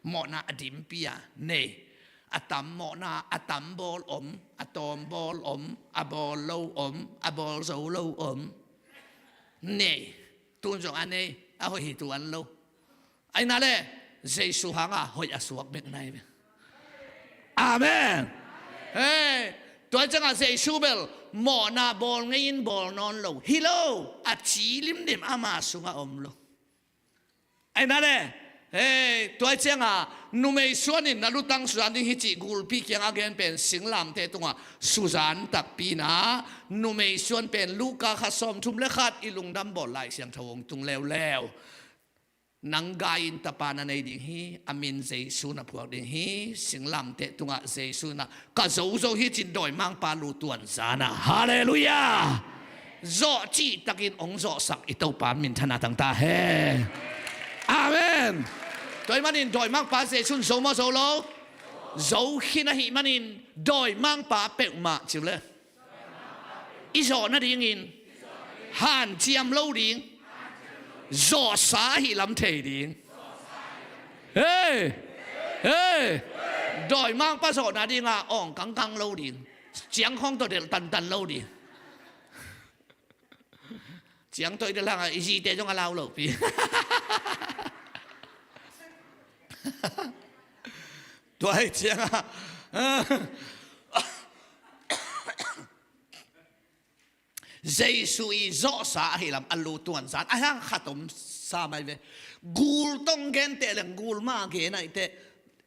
Mawhna a dimpi a nei. A tam mawhna, a tam bawl om, a tawm bawl om, a bawl lo om, a bawl zo lo om. Nei. Tun zong a nei, a hoih hi tuan lo. Aina le Jesu hanga hoih a suak bek nai ve. Amen. Hei, tua ciangah Jesu bel mawhna bawl ngeiin bawl nawn lo hi lo, a ci limlim ama sungah om lo. Aina le, hei, tua ciangah numei suanin na lutang suzan ding hi cih gulpi kiangah gen pen singlamteh tungah suzan takpi na, numei suan pen Luka khat sawmthum le khat i lungdam bawl Lai Siangtho hong tung leuleu. Nang gai in tapa na nei ding hi, a min Jesu na phuak ding hi, singlamteh tungah Jesu na ka zozo hi cin dawimangpa lu tuan zana. Halleluiah. zawh cihtakin hong zawhsak i Topa minthanna tang ta hen. Amen. Tua ahih manin dawimangpa Jesuh in zo maw zo lo? Zo khin ahih manin dawimangpa peuhmah ci uh le i zawh nadingin hanciam lo ding, zawhsa ahih lam thei ding. Hei! Hei! Dawimangpa zawh nadingah awng kangkang lo ding, ciangkhawng tawh delh tantan lo ding. Ciang tawh i delh hangah i zite zong a lau lopi. Tua ahih ciangah Jesuh i zawhsa ahih lam a lu tuanzan a hang khat om sa mai ve. Gul tawh hong genteh leng gul mah gen ahih teh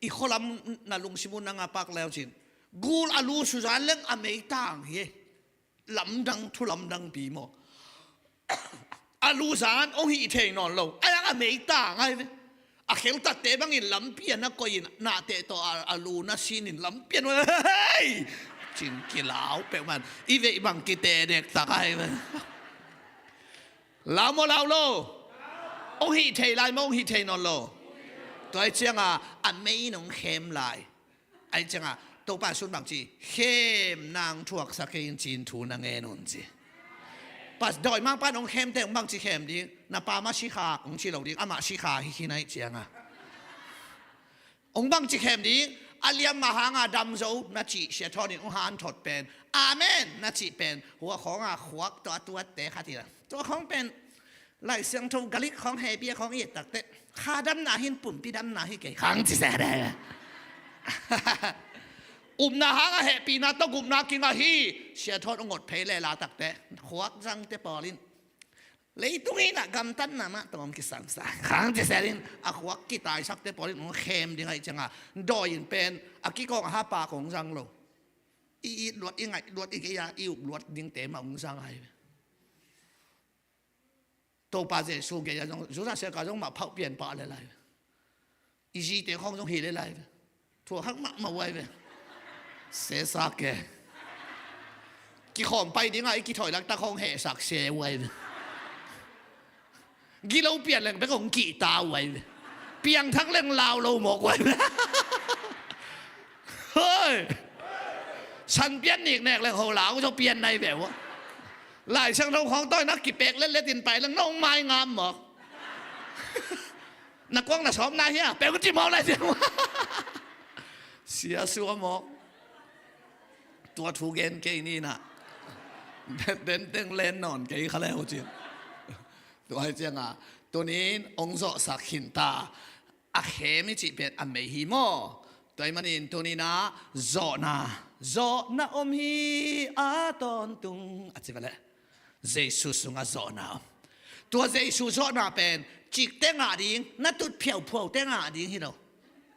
i khualam na lungsim uh na ngapak leu cin. Gul a lu suzan leng a meitang hi. Lamdang thu lamdang pi maw? A lu zan hong hih thei nawn lo. A yang a meitang ahi ve. A kheltatte bangin lampi a na koihin nahteh tawh a, a lu na sinin lampi a na, hei! Cin kilau peuhmah in i veih bang kite dektak ahi ve. Lau maw lau lo? Hong hih thei lai maw, hong hih thei nawn lo? Tua ahih ciangah a mei in hong khem lai. Ahih ciangah Topa Jesuh in bang ci, khem nang thuaksak kei in ci-in thu na ngen un ci. Pas dawimangpa in hong khem teh hong bang ci khem ding, na pa mah si kha hong ci lo ding, amah si kha hi khin ahih ciangah. Hong bang ci khem ding, a liam mah hangah dam zo na cih Sia Thawn in hong hanthot pen, amen na cih pen, hua khawngah khuak tawh a tuatte khat hi la. Tua khawng pen Lai Siangtho Galik khawng hehpih a khawng i et takteh kha damna hi in pumpi damna hi kei khang ci se de. Upna hangah hehpihna tawh gupna kingah hi. Sia Thawn hong ngot phei le la takteh khuak zangte pawl in leitung in ah gamtatna mah tawm kisangsa khang ci se in a khuak kitaisakte pawl in hong khem ding ahih ciangah dawi in pen a kikawng a hapa kong zang lo. I it luat, i ngaih luat, i gei-a i up luat dingte mah hong zang ahi. Topa Jesuh gei-a zong Judas Iskariot zong mah phauh pian pah le lai ve. I zite khawng zong hi le lai ve. Thuak hak mahmah uh ahi ve. Sesa ke. Kikhawm pai dingah i kithawi laktak khawng hehsak se uh ahi ve. Gilo pian leng bek hong kihta uh ahi ve. Piangthak leng lau lo mawk uh ahi ve. Hoi! San pian niknek leng ho lau zaw pian nai ve uh. Lai Siangtho khawng tawi na kipek letlet in pai leng nong mai ngam mawk. Na kuang na sawm na hia peuh ci mawk lai siang. Sia sua mawk. Tua thu gen kei ni na. Benteng len nawn kei kha leu cin. Tua hi ciangah tunin hong zawhsak khin ta. A khem i cih pen a mei hi maw? Tua ahih manin tuninah zawhna, zawhna om hi a tawntung a ci va leh Jesu sungah zawhna om. Tua Jesu zawhna pen cikte ngah ding, na tut phiauphiaute ngah ding hi lo.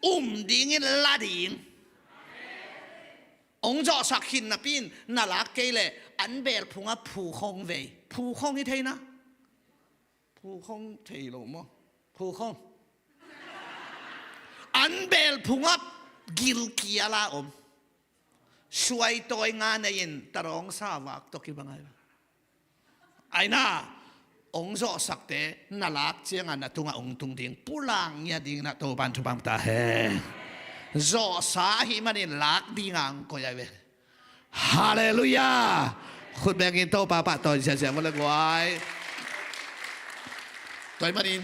Um dingin la ding. Hong zawhsak khin napi in na lak kei leh an beel phungah phukhong vei. Phukhong hi theina. Phukhong thei lo maw? Phukhong. An beel phungah gilkial a om. Suaitawi nga nei in tarawngsa vak tawh kibang ai. Aina, hong zawhsakte na lak ciangah na tungah hong tung ding, pulak ngiat dingin ah Topan thupha ta hen. Zawhsa ahih manin lak dingah hong koih ai ve. Halleluiah. Khut bengin Topa pahtawi ziahziah vua le guai. Tua ahih manin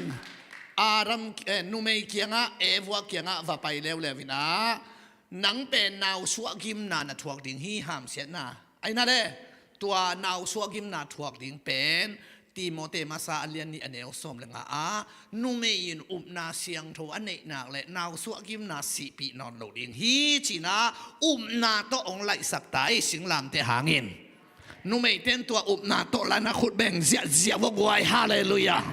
Adam, eh, numei kiangah, Eva kiangah va pai leuleu inah, nang pen nausuah gimna na thuak ding hi, hamsiatna. Aina le, tua nausuah gimna thuak ding pen Timote masa a lian nih a neu sawm le nga ah, numei in upna siangtho a neih nak le nausuah gimna sihpih nawn lo ding hi, cinah upna tawh hong laihsak ta ei singlamteh hangin. Numeite in tua upna tawh la na khut beng ziahziah vua guai. Halleluiah.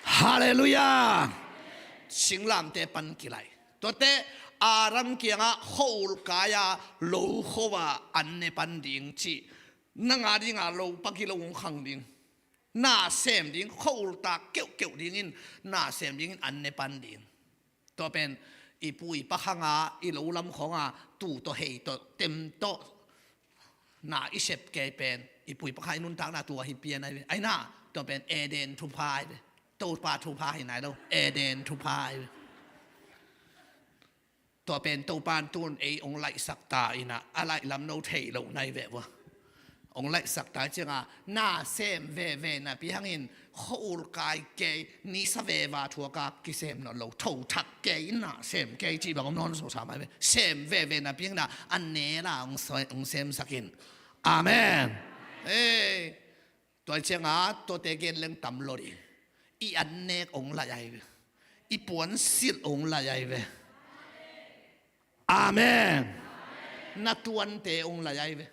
Halleluiah. Singlamteh pan kilaih. Tuate Adam kiangah khua-ul kai-a lo khua-ah an ne pan ding cih. Nang a dingah lo pagi lo hong khang ding. Na sem ding, khua-ul tak keuhkeuh dingin na sem dingin an ne pan ding. Tua pen i pu i pa khanga i lo lam khawnga tu tawh hei tawh tem tawh Na i sep kei pen i pu i pa kha i nuntakna tua hi pian ahi ve. Aina, tua pen Eden thupha ahi ve. Topa thupha hi nai lo, Eden thupha ahi ve. Tua pen Topan tun ei hong laihsak ta ina, a laih lam no thei lo nai ve vua. Hong laihsak ta cianga na sem veve napi hangin khuaul kai kei, nisa veva thuaka kisem nawn lo, tho thak kei, na sem kei cih bang om nawn so sa mai ve. Sem veve napi hangin a nela hong se-, hong semsakin. Amen. Ei. Tua cianga tuate gen leng tam lo ding. I annek hong laih ahi ve. I puansilh hong laih ahi ve. Amen. Na tuante hong laih ahi ve.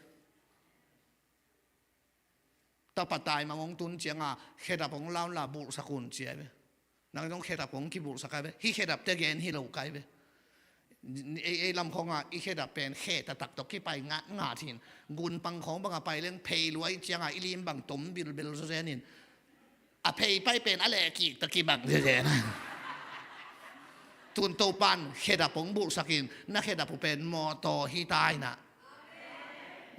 Tapa taimang hong tun cianga khedap hong launla bulhsak un ci ahi ve. Nang zong khedap hong kibulhsak ahi ve. Hih khedapte gen hi lo kai ve. Ei, ei lam khonga i khedap pen khe taktak tawh kipai ngatngat hin. Gunpang khong banga pai leng phei luai cianga i lim bang tom bilbil zawzen in. A phei pai pen a lehkik tawh kibang zawzen. Tun Topan khedap hong bulhsakin na khedap uh pen mawtaw hi ta ina.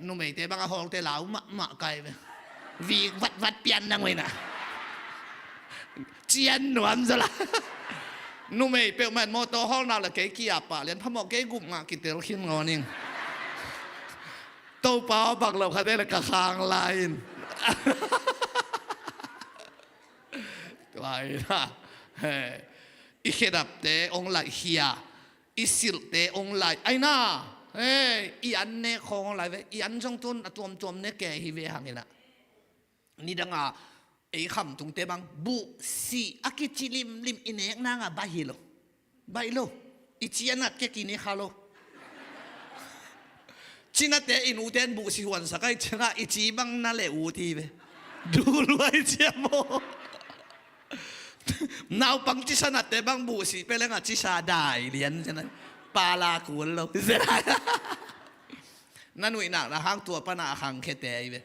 Numeite banga hawlte lau mahmah kai ve. Vik vatvat pian nang uh ina. Cian nuam zala. Numei peuhmah in mawtaw hawlna le kei kia pah lian phamawh kei gup ngah kitel khin ngaw ning. Topa aw bang lo khate le ka khang lai in. Tua ina. He. I khedapte hong laih khia. I silhte hong laih. Aina. He. I an nek khawng hong laih ve. I an zong tun a tuamtuam ne kei hi ve hang ina. Nidanga ei khamtungte bang buhsih a kici limlim i nek nanga baih hi lo. Baih lo. I ci a nat kek i ne kha lo. Cinate in ute in buhsih huansak ai cianga i ci bang na le ut hi ve. Dulua i ci a maw. Naupang cisa natte bang buhsih pe lenga cisa dai lian ciana. Pala kul lo. Na nuihnak na hang tua pana a khangkhete ahi ve.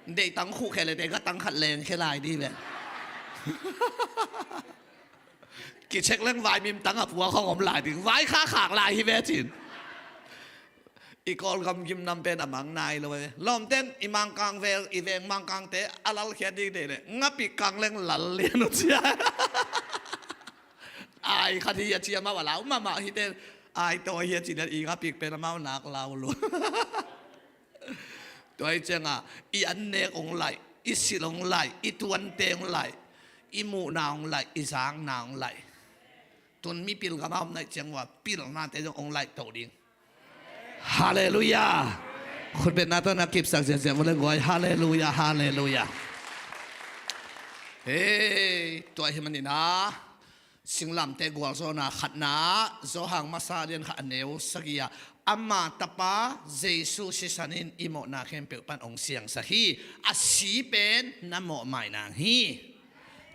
Deih tang khuhkhe lete ga tang khat lengkhe lai di ve. Kicek leng vaimim tang a pua khong om lai ding vai kha khak lai hi ve cin. I Kawlgam gimnam pen a mang nai lo ve. Lawmten i Mangkang vel i veng Mangkangte a lalkhiat ding deih le ngapik kang leng lal lian uh cia. Ai khat hi a cia mah a lau mahmah hi ten. Ai tawi hi a cin i ngapik pen amau nak lau lo. Tua hi cianga i an nek hong laih, i silh hong laih, i tuante hong laih, i muhna hong laih, i zakna hong laih. Tun mipil gama om naih ciang ua pilnate zong hong laih toh ding. Halleluiah. Khutbetna tawh na kipsak ziahziah mu le guai. Halleluiah, halleluiah. Hei, tua hi manina Singlamteh gualzawhna khatna, Johan masa lian khat a neu sagih ah, ama tapa Jesu sisan in i mawhna khempeuh pan hong siangsak hi. A si pen na mawhmaina hi.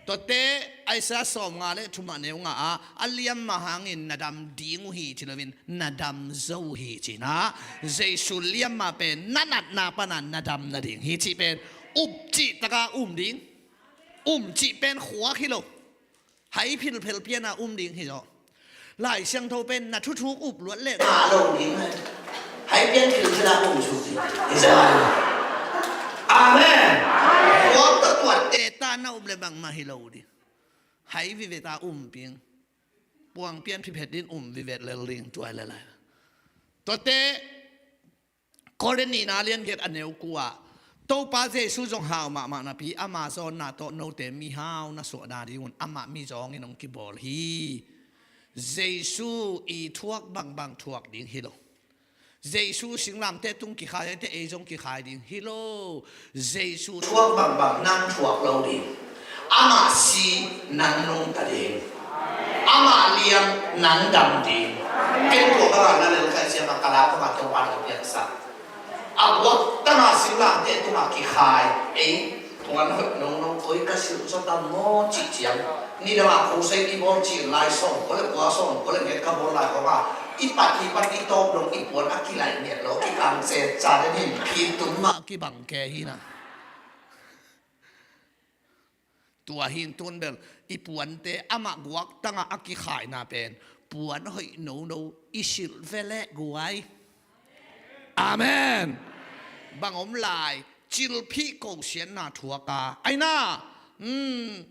Tuate Isaiah sawmnga le thumah neu nga ah a liamma hangin na dam ding uh hi ci loin na dam zo uh hi cina. Jesu liamma pen na natna pana na dam nading hi cih pen upcih taka um ding. Umcih pen khuak hi lo. Hai philphel piana um ding hi zaw. Lai Siangtho pen na thuthuk up luat le ngah lo ding. Hai pian philphela um suk ding hi zaw. Amen. Khuak tawh tuat teta na um le bangmah hi lo ding. Hai viveta um ping. Puang pian phiphet din um vivet lel ding tuai le lai. Tuate Korin nihna lian giat a neu kua ah Topa Jesu zong hau mahmah napi ama zawnna tawh note mihau na suahna dingun amah mizawngin hong kibawl hi. Jesu i thuak bangbang thuak ding hi lo. Jesu singlamteh tung kikhai aite ei zong kikhai ding hi lo. Jesu thuak bangbang nang thuak lo ding. Amah si nang nungta ding. Amah liam nang dam ding. Ken tua bangah na lelkhaih siamah ka lak bangah Topa nang piangsak. A guak tangah singlamteh tungah kikhai ei puan hoih nono koi ka silh zaw tam maw cih ciang. Nidangah crusade i bawl cih lai sawm kua le kua sawm kua le nget ka bawl lai kongah i pat i pat i tawp dong i puan a kilaih nget lo kikang cetca den hin phin tung mah kibang ke hi na. Tua hin tun bel i puante amah guak tangah a kikhaina pen puan hoih nono i silh veleh guai. Amen. Bang om lai, cilphih kosiatna thuak a. Aina, um,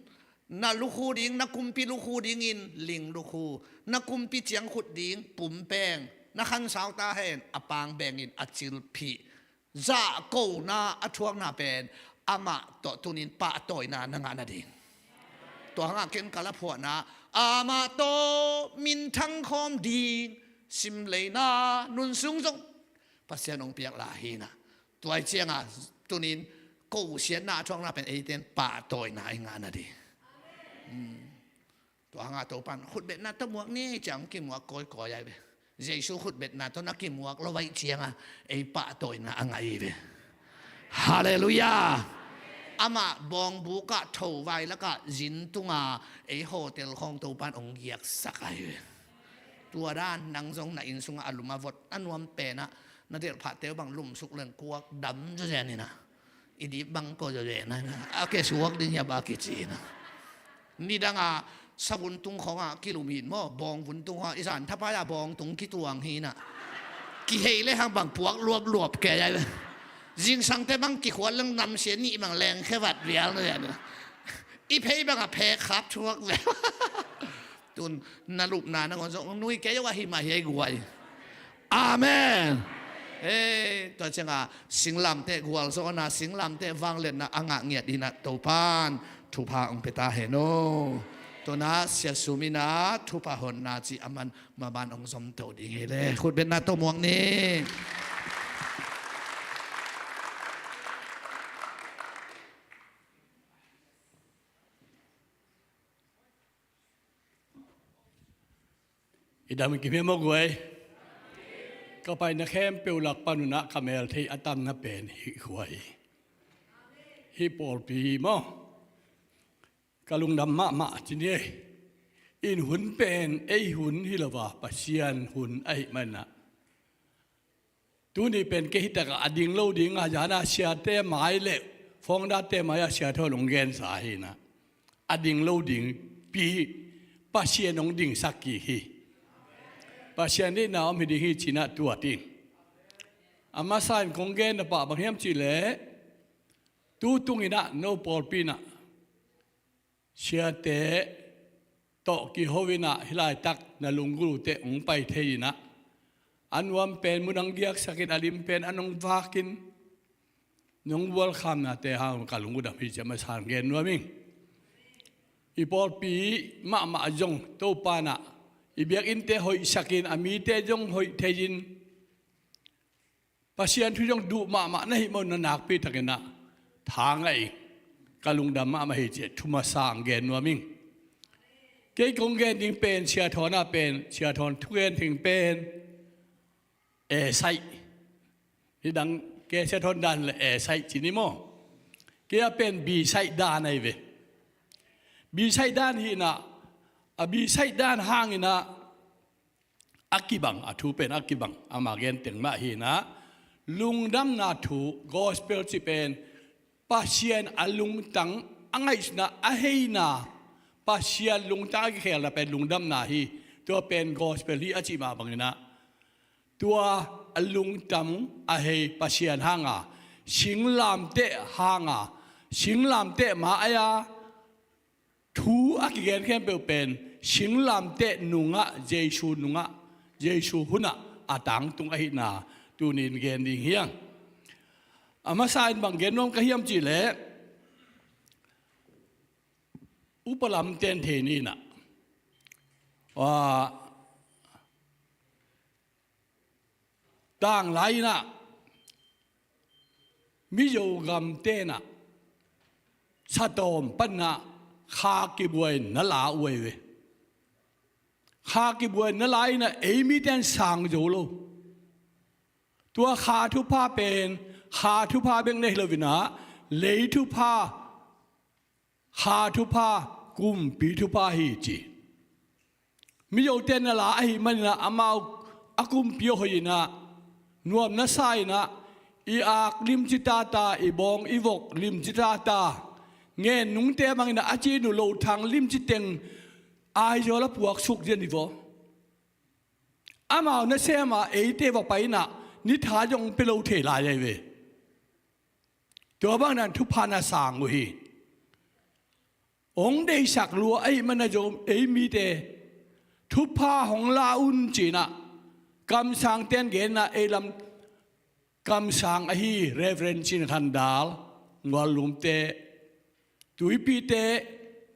na lukhu ding, na kumpi lukhu dingin ling lukhu, na kumpi ciangkhut ding pumpeng, na khansau ta hen a pang bengin a cilphih zahkona a thuakna pen amah tawh tunin pahtawina na ngah nading. Tua hangah ken ka la phuahna, amah tawh minthang khawm ding simleina nun sung zong Pasian hong piak la hi na. Tua hi cianga tunin kosiatna a thuakna pen eiten pahtawina i ngah nading. Tua hangah Topan khutbetna tawh muak ni ciang kimuak kawikawi ai ve. Jesu khutbetna tawh na kimuak lo vai cianga ei pahtawina a ngah i ve. Halleluiah. Amah bawngbukah thovai lakah zin tunga ei hotel khawng Topan hong giaksak ai ve. Tua dan nang zong na inn sungah a lum a vot a nuam penah na delhphahte uh bang lumsuk leng kuak dam zawzen inah i dip bang ko zawzen a ke suak ding hiam a kici inah. Nidanga savun tung khawngah kilum hin maw, bawngvun tung khawngah i zan thapai-a bawngtung kituang hinah. Kihei le hang bang puak luapluap kei ai. Zingsangte bang kikhuat leng namsia nih bang lengkhe vat vial na. I phei bangah phek khap thuak ve. Tun na lupna nangawn zong nui kei uh ahi mah hi ei guai. Amen. Ei, tua cianga singlamteh gualzawhna, singlamteh vangliatna a ngah ngiat inah Topan thupha hong pia ta hen aw. Tuna siasum inah thupha honna ci a man maban hong zomto ding hi le. Khutbetna tawh muak ni. I dam kim hiam aw guai? Ka paina khempeuh lak panunah ka mel thei a tamna pen hih khua hi. Hih pawlpi hi maw? Ka lungdam mahmah ci ni ei. In hun pen ei hun hi lo a, Pasian hun ahih manah. Tuni pen kei hitakah a ding lo ding a, zana siate mai le founder-te mai-ah siate hong gensa hinah. A ding lo ding pi Pasian hong dingsak kik hi. Pasian deihna om hi ding hi cinah tuat in. A masa in kong gen na pah bang hiam cihleh, tu tunginah no pawlpi inah siate tawh kiho inah hih laitak na lunggulh uh teh hong pai thei inah. A nuam pen mun hong giaksakin a lim pen a nong vakin nong bualkhamnate hang ka lung uh dam hi ci a masa in gen nuam ing. I pawlpi mahmah zong Topa inah i biakinnte hoihsakin a mite zong hoih thei-in Pasian thu zong duh mahmah na hih maw, na nakpi takinah tha ngah ing. Ka lungdam mahmah hi ci a thu masa hong gen nuam ing. Kei kong gen ding pen Sia Thawn ah pen, Sia Thawn thugen theng pen A side. Hih dang kei Sia Thawn dan le A side ci ni maw? Kei a pen B side dan ahi ve. B side dan hinah, a B side dan hanginah a kibang, a thu pen a kibang, ama gen teng mah hinah, lungdamna thu, gospel cih pen Pasian a lungtang, a ngaihsutna, a heina, Pasian lungtang a kikhelna pen lungdamna hi. Tua pen gospel hi a cih mah banginah, tua a lungtang a hei Pasian hanga, singlamteh hanga, singlamteh ma-a thu a kigen khempeuh pen singlamteh nungah, Jesu nungah, Jesu hunah a tangtung ahihna tunin gen ding hi hang. A masa in bang gen nuam ka hiam cihleh, upa lamten thei ni inah, tanglai inah Mizo gamte inah satawm paninah kha kibuai na la uh ahi ve. Kha kibuai na la inah ei mite in sang zo lo. Tua kha thupha pen kha thupha bek na hi lo inah lei thupha, kha thupha, kumpi thupha hi ci. Mizote na la ahih maninah amau a kumpi a hoih inah nuam na sa inah i ak limci tata, i bawng i vok limci tata, ngen nungte banginah a cin uh lo thang limci teng Aizawl a puaksuk zian hi vaw. Amau nasem a eite va pai inah nitha zong pia lo thei lai ahi ve. Tua bang dan thupha na sang uh hi. Hong deihsak lua ahih man a zong ei mite thupha hong la un cinah kamsangte in genna ei lam kamsang ahi Reverend Cin Khan Dal, Nguallumte, Tuipite,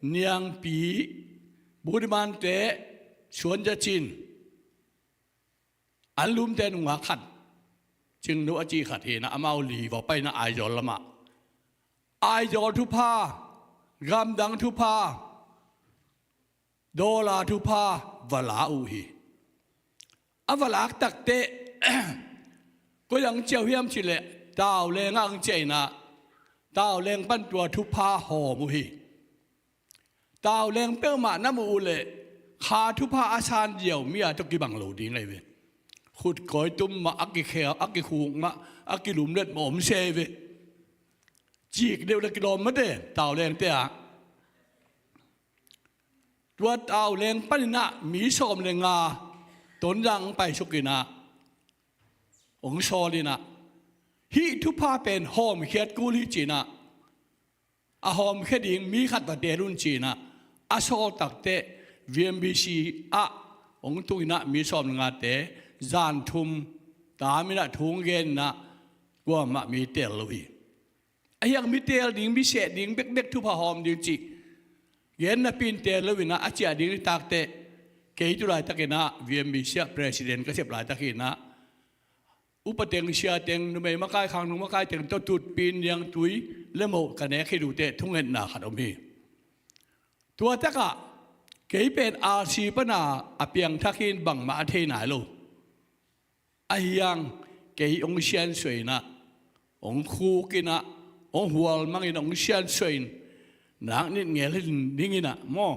Niangpi, Budimante, Suanzacin, an lumte nungak khat, Cingnu a cih khat hinah amau li va paina Aizawl lamah Aizawl thupha, gamdang thupha, dollar thupha va la uh hi. A va lak takteh koi ang ciau hiam cileh Tauleng ang ciah inah Tauleng pan tua thupha hawm uh hi. Tauleng peuhmah na muh uh leh kha thupha a san ziau mi a tawh kibang lo ding ahi ve. Khut kawi tum mah a kikheu a kikhuk mah a kilumlet mah om se ve. Cik deuh le kilawm mate Taulengte ah. Tua Tauleng paninah mi sawm le nga Tonzang paisukinah hong sawl inah hih thupha pen hawmkhiat kul hi cinah a hawmkhia ding mi khat va teel un cinah a sawl takteh V M B C ah hong tunginah mi sawm le ngate zan thum taminah thu hong geninah kuamah mi teel lo hi. Ahi hang mi teel ding, mi seh ding bekbek thupha hawm ding cih gen napi in teel lo inah a ciah ding i takteh kei tu laitakinah V M B C ah president ka sep laitakinah upateng siateng numei makai khangnung makai teng tawh tutpi niangtui le moh ka nek hi duhteh thungetna khat om hi. Tua takah kei pen R C pana a piangthak hi in bangmah a thei nai lo. Ahi hang kei hong siansuah inah hong khuk inah hong hualmang inah hong siansuah in nak nit ngel hi ding inah maw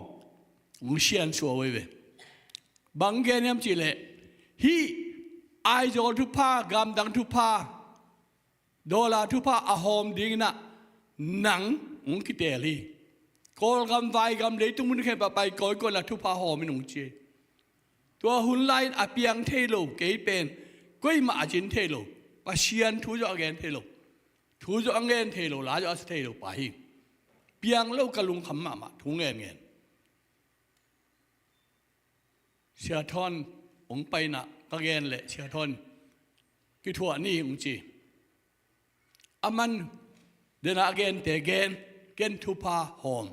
hong siansuah uh hi ve. Bang gen hiam cihleh hih Aizawl thupha, gamdang thupha, dollar thupha a hawm dinginah nang hong kiteel hi. Kawlgam vaigam leitung mun khempeuh pai kawikawi inah thupha hawm in hong ci hi. Tua hun lai-in a piang thei lo kei pen koimah a cin thei lo, Pasian thu zawh a gen thei lo, thu zawh a ngen thei lo, la zawh a sa thei lo pa hi. Piang lo ka lungkham mahmah thu ngenngen. Sia Thawn hong paina ka gen leh Sia Thawn kithuah ni hong ci. A man dena a gente gen, ken thupha hawm.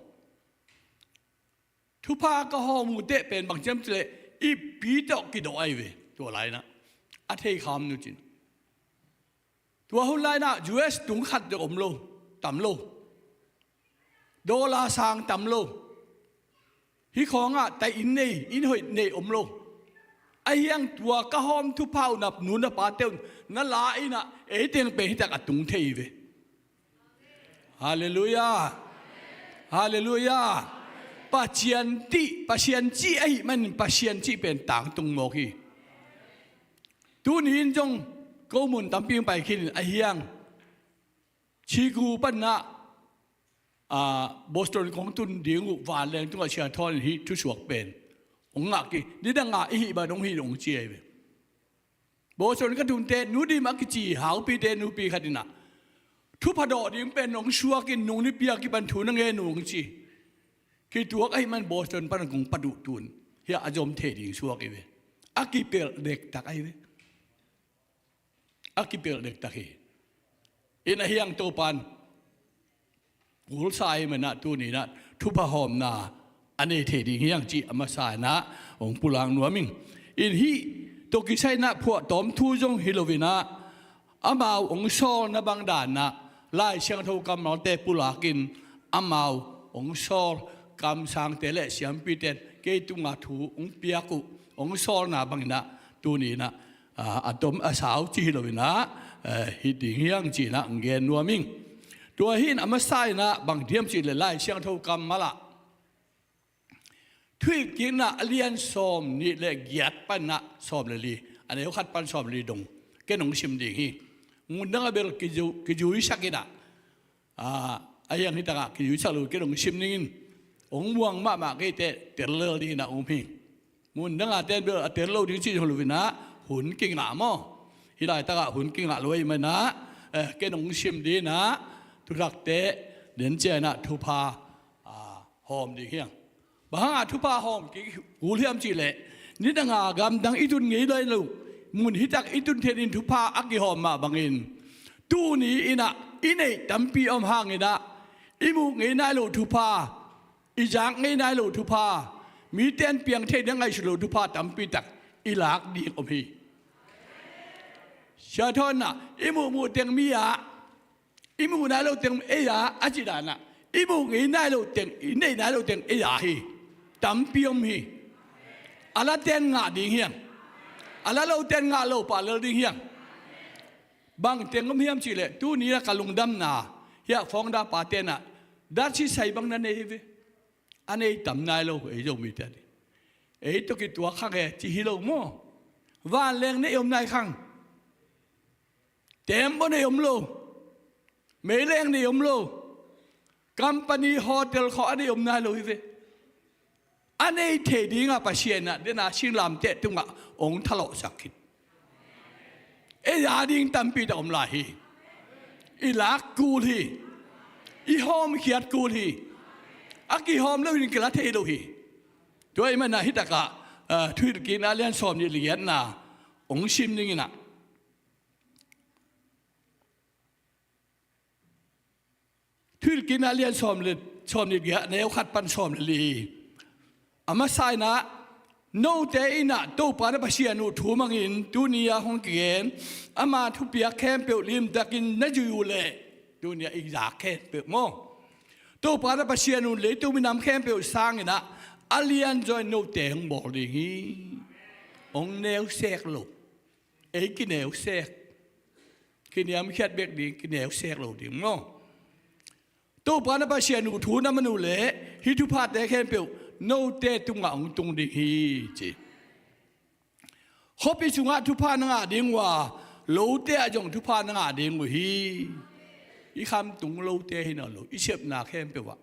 Thupha ka hawm uh teh pen bang ciam cileh ippi tawh kidawh ahi ve tua lainah a theikham nu cin. Tua hun lainah U S tung khat deuh om lo, tam lo. Dollar sang tam lo. Hih khawngah tai inn nei, inn hoih nei om lo. Ahi hang tua ka hawm thupha uh na nu na pate un na la inah ei teng pen hitak a tung thei hi ve. Halleluiah. Halleluiah. Pasian cih, Pasian cih ahih manin Pasian cih pen tangtung mawk hi. Tuni in zong ko mun tampi hong pai khin in ahi hang Chicago panah Boston kong tun ding uh vanleng tungah Sia Thawn in hih thusuak pen hong ngah kik, nidanga i hih bang hong hih hong ci ahi ve. Boston ka tunte Nu Dim a kici haupite nupi khat inah thupha dawh ding pen hong suak in nung nipi a kipan thu na ngen uh hong ci. Kituak ahih man Boston pan kong pat uh tun hiah a zom thei ding suak hi ve. A kipelh dektak ahi ve. A kipelh dektak hi. In ahi hang Topan kulsa hi manah tuninah thupha hawmna a nei thei ding hi hang cih a masa inah hong pulak nuam ing. In hih tawh kisai inah phuahtawm thu zong hi loinah amau hong sawlna bang danah Lai Siangtho kammalte pulakin amau hong sawl kamsangte le siampite in kei tungah thu hong piak uh hong sawlna banginah tuninah a tom a sau ci hi loinah hih ding hi hang cinah hong gen nuam ing. Tua hi in a masa inah bang diam cih le Lai Siangtho kammalah Thuhilhkikna a lian sawm nih le giat panah sawm le li, a neu khat pan sawm le li dong ken hong sim ding hi. Mundang a bel kizuisak inah ahi hang hitakah kizuisak lo ken hong sim dingin hong muang mahmah keite tel lel dinginah um hi. Mundanga ten bel a tel lo ding cih hong lo inah hun kingah maw? Hih laitakah hun kingah lo ahih manah ken hong sim dinginah thuthakte den cianah thupha a hawm ding hiang. Bang hangah thupha hawm kik kul hiam cihleh, nidanga gamdang i tun ngei lai lo, mun hitak i tun thenin thupha a kihawm mah bangin, tuni innah i neih tampi om hanginah i muh ngei nai lo thupha, i zak ngei nai lo thupha, mite in piang thei ding ngaihsut lo thupha tampi tak i lak ding om hi. Sia Thawn innah i muhmuh teng mi ah, i muh nai lo teng ei ah, a ci danah i muh ngei nai lo teng, i neih nai lo teng ei ah hi. Tampi om hi. A la ten ngah ding hiang. A la lo ten ngah lo pah lel ding hiang. Bang teng om hiam cihleh, tuni a ka lungdamna hiah founder pa tenah datsi sai bang na nei hi ve. A nei tam nai lo ei Zomite a ding. Ei tawh kituak khang e ci hi lo maw? Vanleng nei om nai khang. Tembaw nei om lo. Meileng nei om lo. Company hotel khawh a nei om nai lo hi ve. A nei thei dingah Pasian ah dena singlamteh tungah ong thalawhsak khin. Ei a ding tampi tak om lai hi. I lak kul hi. I hawmkhiat kul hi. A kihawm loin kila thei lo hi. Tua i manah hitakah, ah, Thuhilhkikna lian sawm nih le giatna ong sim dinginah, Thuhilhkikna lian sawm le, sawm nih giah, neu khat pan sawm le li. A masa innah, note innah Topa na Pasian uh thu mangin tuni a hong kigen, ama thupiak khempeuh limtakin na zui uh leh, tuni a i zak khempeuh maw, Topa na Pasian uh leitung minam khempeuh sanginah a lianzaw in note hong bawl ding hi. Hong neusek lo. Ei kineusek. Kiniamkhiat bek ding, kineusek lo ding maw? Topa na Pasian uh thu na man uh leh hih thuphate khempeuh note tungah hong tung ding hi ci. Khuapi sungah thupha na ngah ding uh a, lote ah zong thupha na ngah ding uh hi. I khamtung lote hi nawn lo, i sepna khempeuh ah.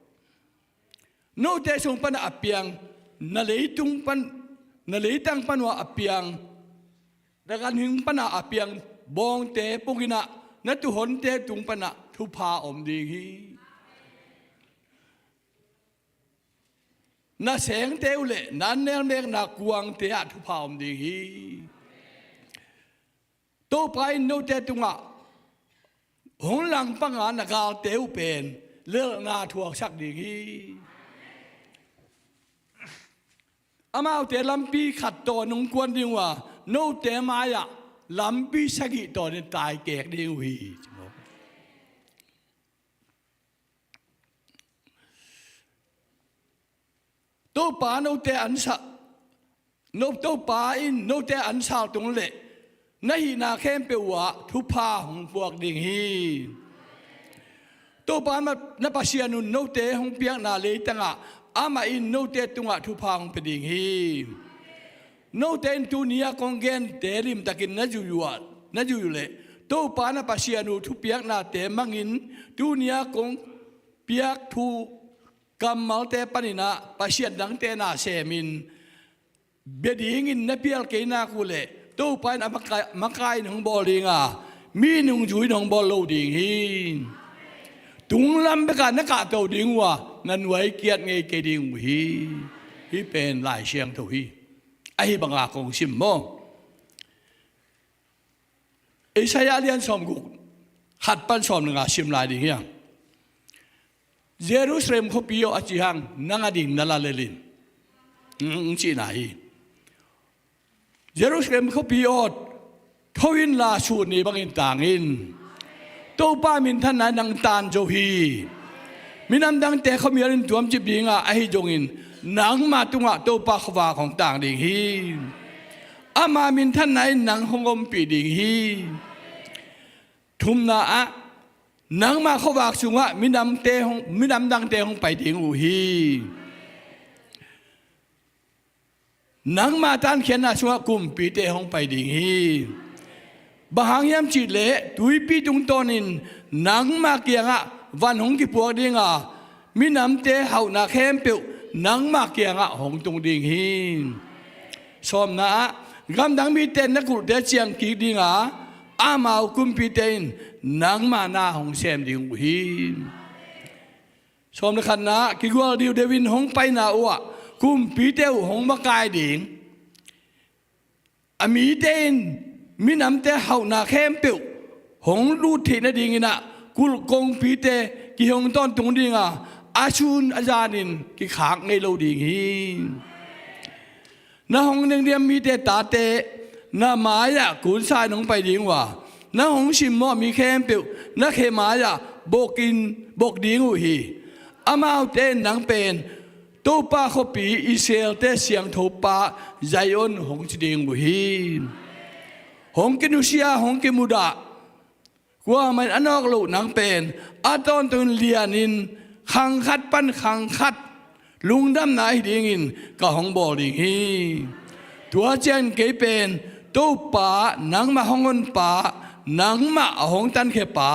Note sung panah a piang, na leitung pan, na leitang pan uh ah a piang, na ganhing panah a piang bawngte punginah na tuuhonte tung panah thupha om ding hi. Na sengte uh le na an nelmekna kuangte ah thupha om ding hi. Topa in note tungah hong langpanga na galte uh pen lelhna thuaksak ding hi. Amaute lampi khat tawn hong kuan ding uh a, note mai-ah lampi sagih tawn in taikek ding uh hi. Topa note an sa, no, Topa in note an sal tung leh na hihna khempeuh uh ah thupha hong puak ding hi. Topa na, na Pasian un note hong piakna leitangah amah in note tungah thupha hong pia ding hi. Note in tuni-a kong gente limtakin na zui uh ah, na zui uh leh Topa na Pasian uh thupiaknate mangin tuni-a kong piak thu kammalte paninah pasian dangte na semin bia dingin na pial kei nak uh leh Topa in a makai, makai in hong bawl dinga, mi nungzui in hong bawl lo ding hi. Tunglam bekah na kahto ding uh a, na nuai kiat ngei kei ding uh hi. Hih pen Lai Siangtho hi. Ahi banga kong sim maw? Isaiah lian sawmguk, khat pan sawm le nga sim lai ding hiang. Jerusalem khuapi aw, a ci hang nang a ding na la lelin, mm, cihna hi. Jerusalem khuapi aw, tho inla sun ni bangin tang in. Topa minthanna in nang tan zo hi. Minam dangte khuamial in tuamcip dinga, ahi zongin nangma tungah Topa khuavak hong tang ding hi. Ama minthanna in nang hong ompih ding hi. Thumna ah, nangma khuavak sungah minamte hong, minam dangte hong pai ding uh hi. Nangma tankhiatna sungah kumpite hong pai ding hi. Bang hang hiam cihleh tuipi tungtawnin nangma kiangah van hong kipuak dinga, minamte hauhna khempeuh nangma kiangah hong tung ding hi. Sawmna ah, gamdang mite in na kulhte ciang kik dinga, amau kumpite in nangma na hong sem ding uh hi. Sawm le khatna, kigual diudeu in hong paina uhah kumpite uh hong makai ding. A mite in minamte hauhna khempeuh hong lut theih nadingin ah kulh kongpite kihong tawntung ding a, a sun a zanin kikhak ngei lo ding hi. Na hong nengdiam mite tate na mai-ah kunsa in hong pai ding uh a, na hong simmawh mi khempeuh na khe mai-ah bokin bok ding uh hi. Amaute in nang pen Topa khuapi Israel-te siangtho pa Zion hong ci ding uh hi. Hong kinusia, hong kimudah, kuamah in a nawk loh nang pen a tawntungin lianin khang khat pan khang khat lungdamna hi dingin ka hong bawl ding hi. Tua ciangin kei pen Topa nangmah hong honpa, nangmah a hong tankhiapa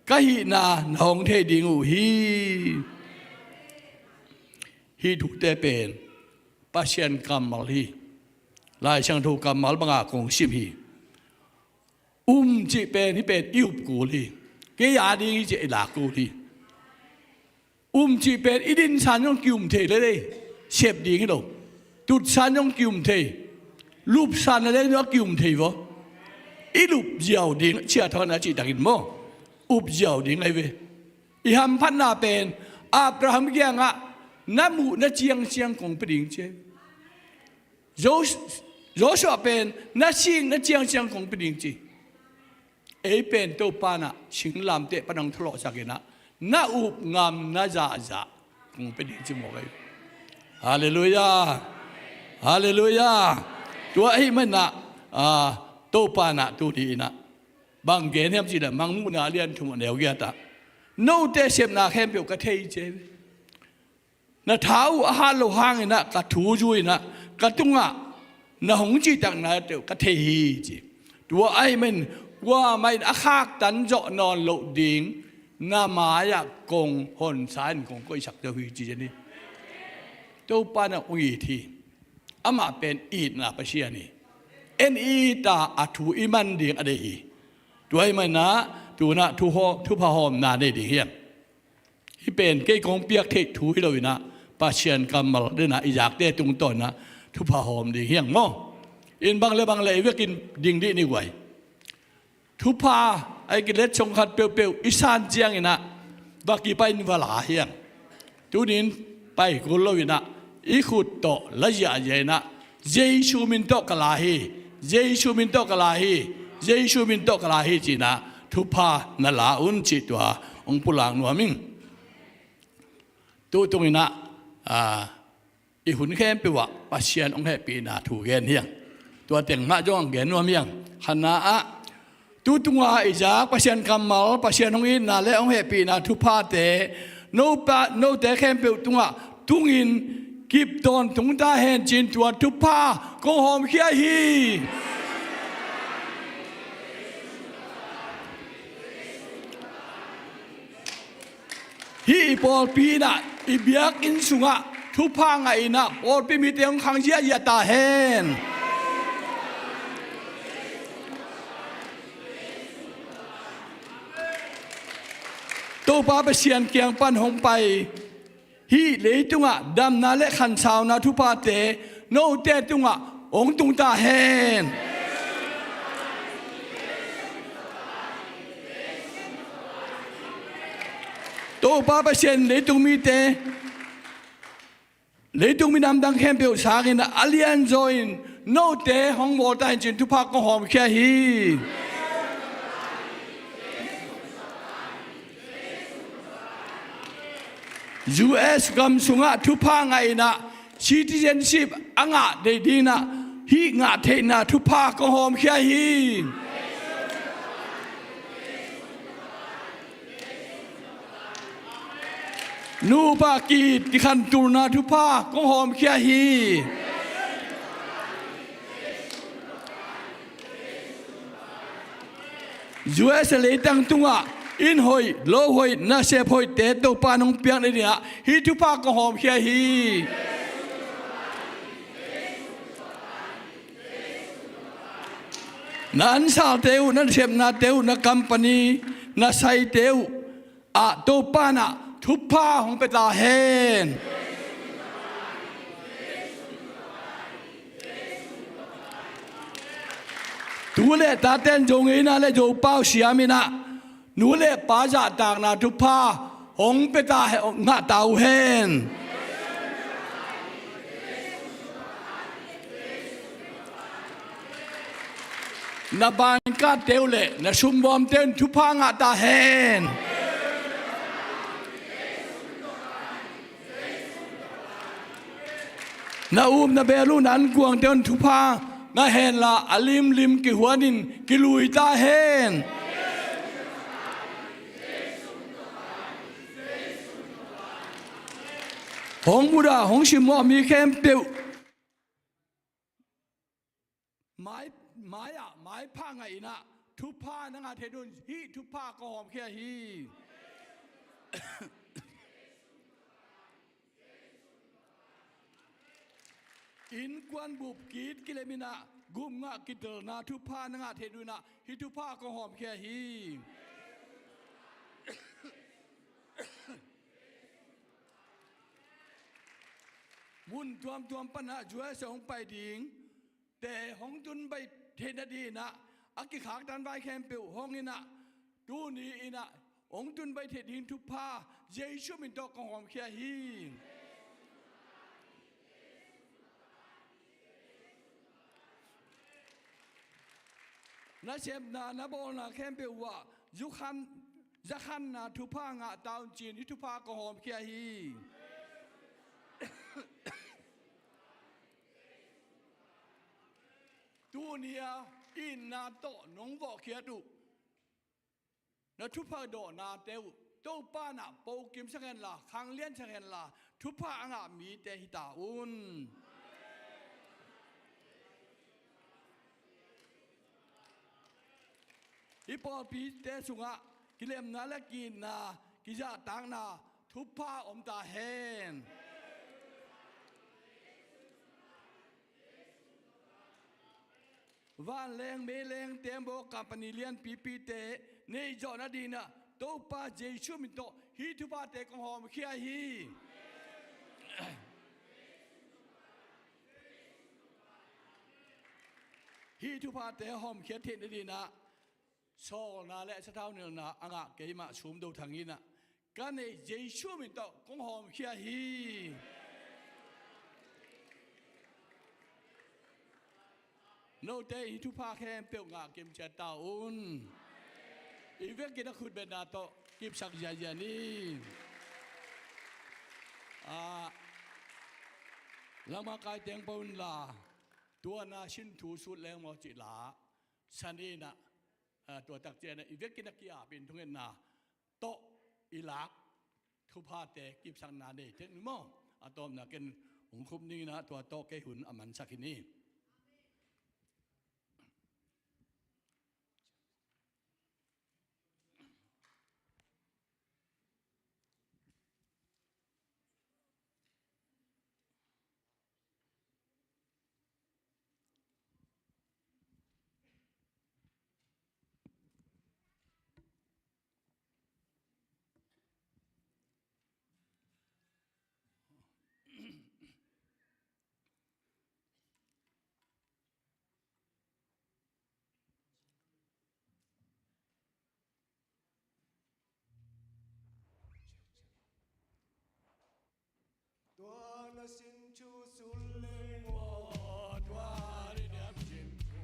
ka hihna na hong thei ding uh hi. Hih thute pen Pasian kammal hi. Lai Siangtho kammal banga kong sim hi. Um cih pen hih pen i up kul hi. Kei a ding hi cih i lak kul hi. Um cih pen i dinsan zong ki-um thei lel ei. Sep ding hi lo. Tutsan zong ki-um thei. Lupsan a leng zong a ki-um thei vaw. I lup ziau ding, Sia Thawng in a cih takin maw, up ziau ding ahi ve. I hamphatna pen Abraham kiangah na muhna ciangciang kong pia ding ci ahi ve. Jos-, Joshua pen na sikna ciangciang kong pia ding ci. Ei pen Topa in ah singlamteh pan hong thalawhsak in ah na up ngamna zahzah kong pia ding ci mawk ahi. Halleluiah. Halleluiah. Tua ahih manin ah, ah, Topa in ah tuni in ah bang gen hiam cih leh Mangmuhna a lian thum a neu giat ah, note sepna khempeuh ka thei ci ahi ve. Na tha uh a hat loh hangin ah ka thu zui in ah ka tungah na hong cihtakna teuh ka thei hi ci. Tua ahih manin kuamah in a khaktan zawh nawn loh ding na mai-ah kong honsa in kong koihsak zo hi ci zen hi. Topa in ah hong it hi. Amah pen itna Pasian hi. En i it a, a thu i man ding a deih hi. Tua ahih manin ah tu-in ah thu haw-, thupha hawmna nei ding hiam? Hih pen kei kong piak theih thu hi lo in ah Pasian kammal den ah i zakte tungtawn in ah thupha hawm ding hi hang maw. In bang le bang le i vekin ding dih ni guai. Thupha a i kiletsong khat peuhpeuh i san ciangin ah va kipai in va la hi hang. Tuni in pai kul lo in ah i khut tawh la ziahziah in ah Jesu min tawh ka la hi, Jesu min tawh ka la hi, Jesu min tawh ka la hi ci-in ah thupha na la un cih tua hong pulak nuam ing. Tu tung in ah, ah, i hun khempeuh ah Pasian hong hehpihna thu gen hi hang. Tua teng mah zong hong gen nuam hi hang. Khatna ah, tu tunga i zak Pasian kammal, Pasian hong itna le hong hehpihna thuphate nopa, note khempeuh tungah tungin kip tawntung ta hen ci-in tua thupha kong hawmkhia hi. Hih i pawlpi in ah i biakinn sungah thupha ngah in ah pawlpi mite hong khang ziahziah ta hen. Topa Pasian kiang pan hong pai hih leitungah damna le khansauna thuphate note tungah hong tung ta hen. Topa Pasian leitung mite, leitung minam dang khempeuh sangin a lianzaw in note hong bawl ta hen ci-in thupha kong hawmkhia hi. U S gam sungah thupha ngah in ah citizenship a ngah deih dingin ah hih ngah theihna thupha kong hawmkhia hi. Nupa ki-it kikhantohna thupha kong hawmkhia hi. U S A leitang tungah inn hoih, lo hoih, nasep hoihte Topa in hong piak nadingin ah hih thupha kong hawmkhia hi. Na ansalte uh, na sepnate uh, na company, na saite uh ah Topa in ah thupha hong pia ta hen. Tu le taten Zo ngeina le Zo pau siam in ah nu le pa zahtakna thupha hong pia ta he, ngah ta uh hen. Na bankatte uh le na sumvawmte un thupha ngah ta hen. Na um na bel uh na ankuangte un thupha ngah henla, a limlim kihuanin kilui ta hen. Hong mudah hong simmawh mi khempeuh mai, mai-ah maipha ngah in ah thupha na ngah theih ding un hih thupha kong hawmkhia hi. Innkuan bup kit kilem in ah gupngah kitelna thupha na ngah theih ding un ah hih thupha kong hawmkhia hi. Mun tuamtuam pan ah U S A hong pai ding te hong tun baih theih nading in ah a kikhaktan vai khempeuh hong in ah tuni in ah hong tun baih theih ding thupha Jesu min tawh kong hawmkhia hi. Na sepna na bawlna khempeuh uh ah zukhan, zakhanna thupha ngah ta un ci-in hih thupha kong hawmkhia hi. Tuni-a itna tawh nong vawhkhiat uh na thupha dawhnate uh Topa in ah po kimsak henla, khangliansak henla, thupha a ngah mite hi ta un. Hih pawlpite sungah kilemna le ki-itna, kizahtakna thupha om ta hen. Vanleng, meileng, tembaw, company lianpipite neih zawh nading in ah Topa Jesu min tawh hih thuphate kong hawmkhia hi. Hih thuphate hawmkhia theih nading in ah sawlna le sathau nilhna a ngah keimah Sum Do Thang in ah ka neih Jesu min tawh kong hawmkhia hi. Note in hih thupha khempeuh ngah kim ciat ta un. I vekin a khutbetna tawh kipsak ziahziah ni. Ah, langmang kai teng pau inla, tua na sin thu sut leng maw cih la san in ah, ah, tua tak ciangin ah i vekin a ki-apin thungetna tawh i lak thuphate kipsakna nei tek ni maw? A tawpna ken hong khup ning in ah tua tawh kei hun a mansak hi ni. Tua na sin thu sut leng maw, tua ni diam cin thu.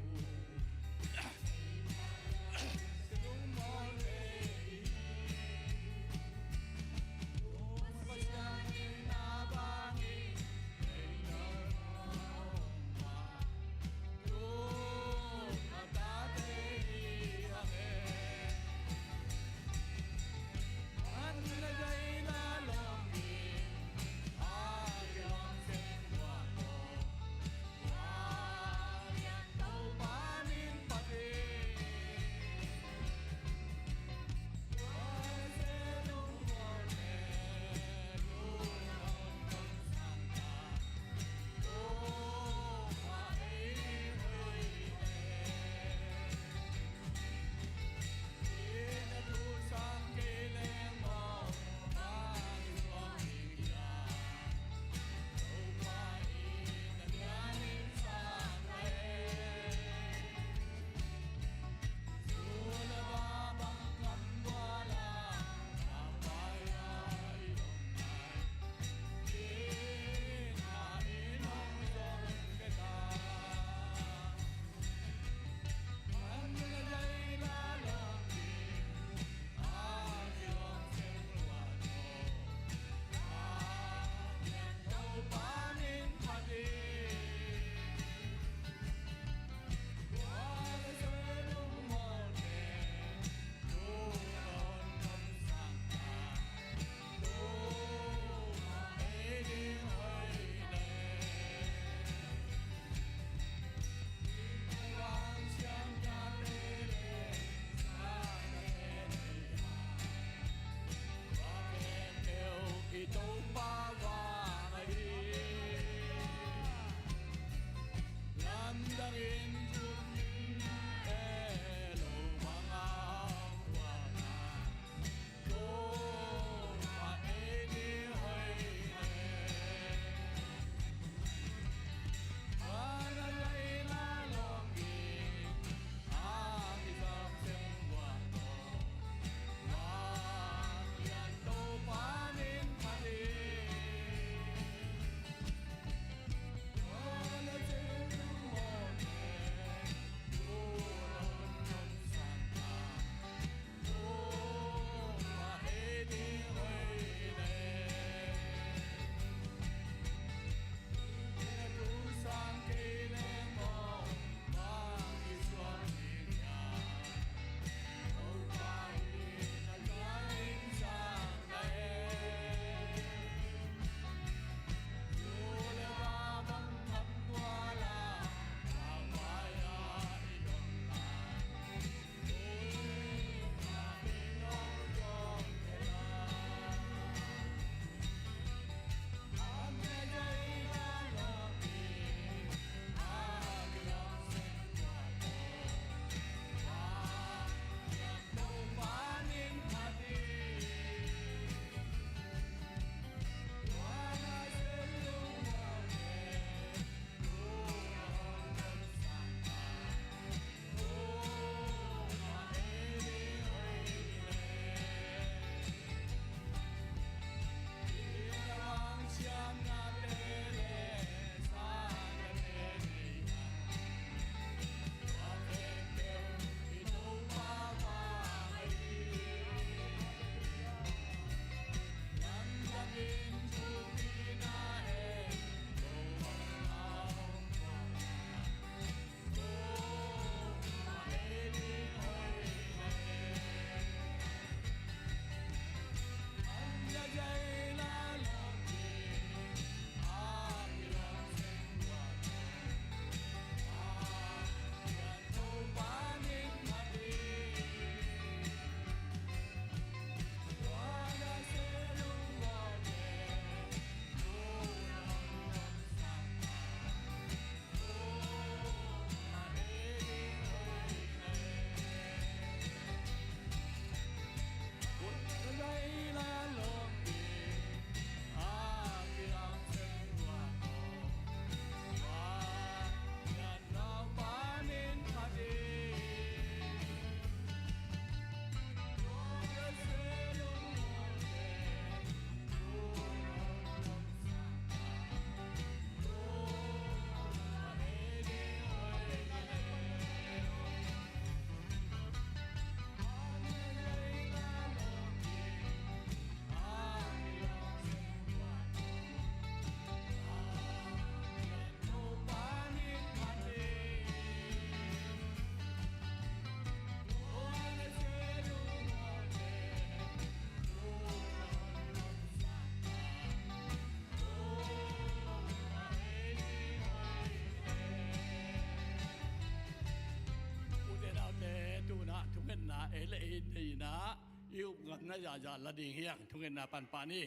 Le in, le in ah i up ngamna zahzah la ding hi hang. Thungetna pan pah ni.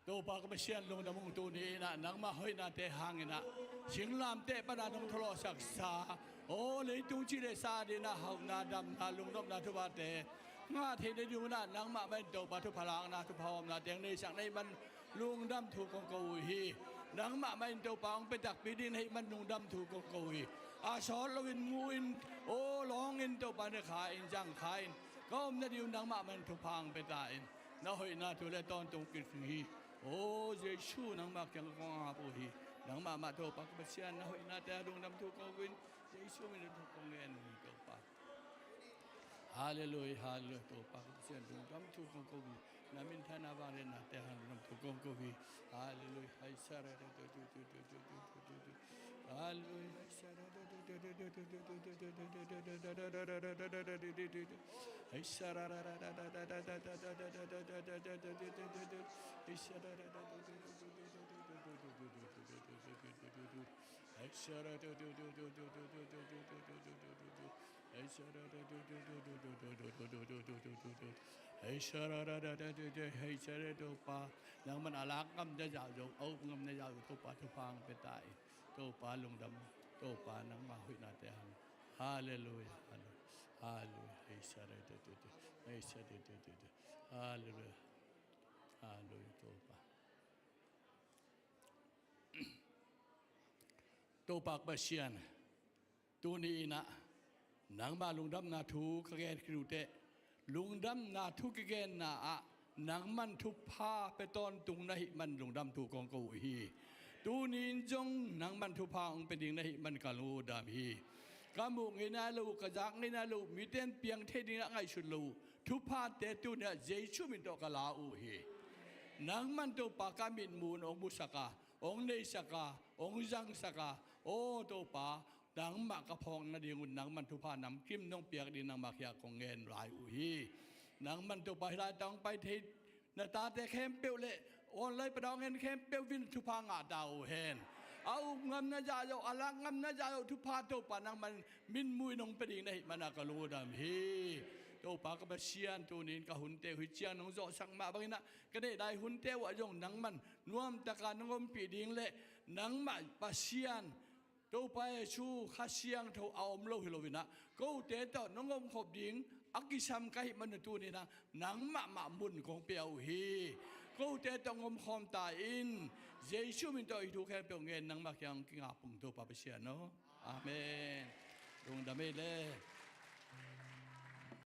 Topa ka Pasian lungdam ung, tuni in ah nangmah hoihnate hangin ah singlamteh pan a nong thulawhsaksa, aw leitung cih le sa ding ah hauhna, damna, lungnopna thuphate ngah theih nading un ah nangmah mah in Topa thupha lakna, thupha hawmna teng neisak na hih man lungdam thu kong ko uh hi. Nangmah mah in Topa hong pia takpi ding na hih man lungdam thu kong ko uh hi. A sawt loin mu in, aw lawng in Topa ne kha in, zang kha in, ka om nading un nangmah mah in thupha hong pia ta in. Na hoihna thu le tawntung kik hi. Aw Jesu, nangmah kiang kong ap uh hi. Nangmah mah Topa ka Pasian, na hoihnate a lungdam thu ko uh in, Jesu min in thu kong ngen uh hi Topa. Halleluia, halleluia. Topa ka Pasian, lungdam thu kong ko uh hi. Na minthanna vangliatnate hang lungdam thu kong ko uh hi. Halleluia. Hai sara. Halleluia. Hei sara, Topa, nangman a lak ngam na zah zo, a up ngam na zah zo, Topa thupha hong pia ta in. Topa lungdam, Topa nangma hoihnate hang. Halleluia, halleluia, halleluia. Hei sara, hei sara, halleluia, halleluia, Topa. Topa ka Pasian, tuni in ah nangmah lungdamna thu ka gen khin uh teh, lungdamna thu kigenna ah nangman thupha pia tawntung na hih man lungdam thu kong ko uh hi. Tuni in zong nangman thupha hong pia ding na hih man ka lungdam hi. Ka muh ngei nai lo uh, ka zak ngei nai lo uh, mite in piang thei ding ah ngaihsut lo uh thuphate tuni ah Jesu min tawh ka la uh hi. Nangman Topa ka mitmuh in hong musak a, hong neisak a, hong zangsak a, aw Topa, nangmah ka phawk nading un nangman thupha namkim nong piak ding nangmah kiang kong ngen lai uh hi. Nangman Topa hih lai tawh hong pai thei na tate khempeuh le online pan a hong en khempeuh in thupha ngah ta uh hen. A up ngam na zah zo, a lak ngam na zah zo thupha Topa nangman mitmuh in hong pia ding na hih man a ka lungdam hi. Topa ka Pasian, tuni in ka hunte uh hih ciang nong zawhsak mah bangin ah ka neih lai hunte uh ah zong nangman nuamtak a nong ompih ding le nangmah Pasian Topa Jesu Kha Siangtho a om lo hi lo in ah kote tawh nong omkhop ding a kisam ka hih man uh tuni in ah nangmah mah mun kong pia uh hi. Kote tawh hong omkhawm ta in. Jesu min tawh hih thu khempeuh ngen nangmah kiang kong ki-ap ung Topa Pasian aw. Amen. Lungdam ei le.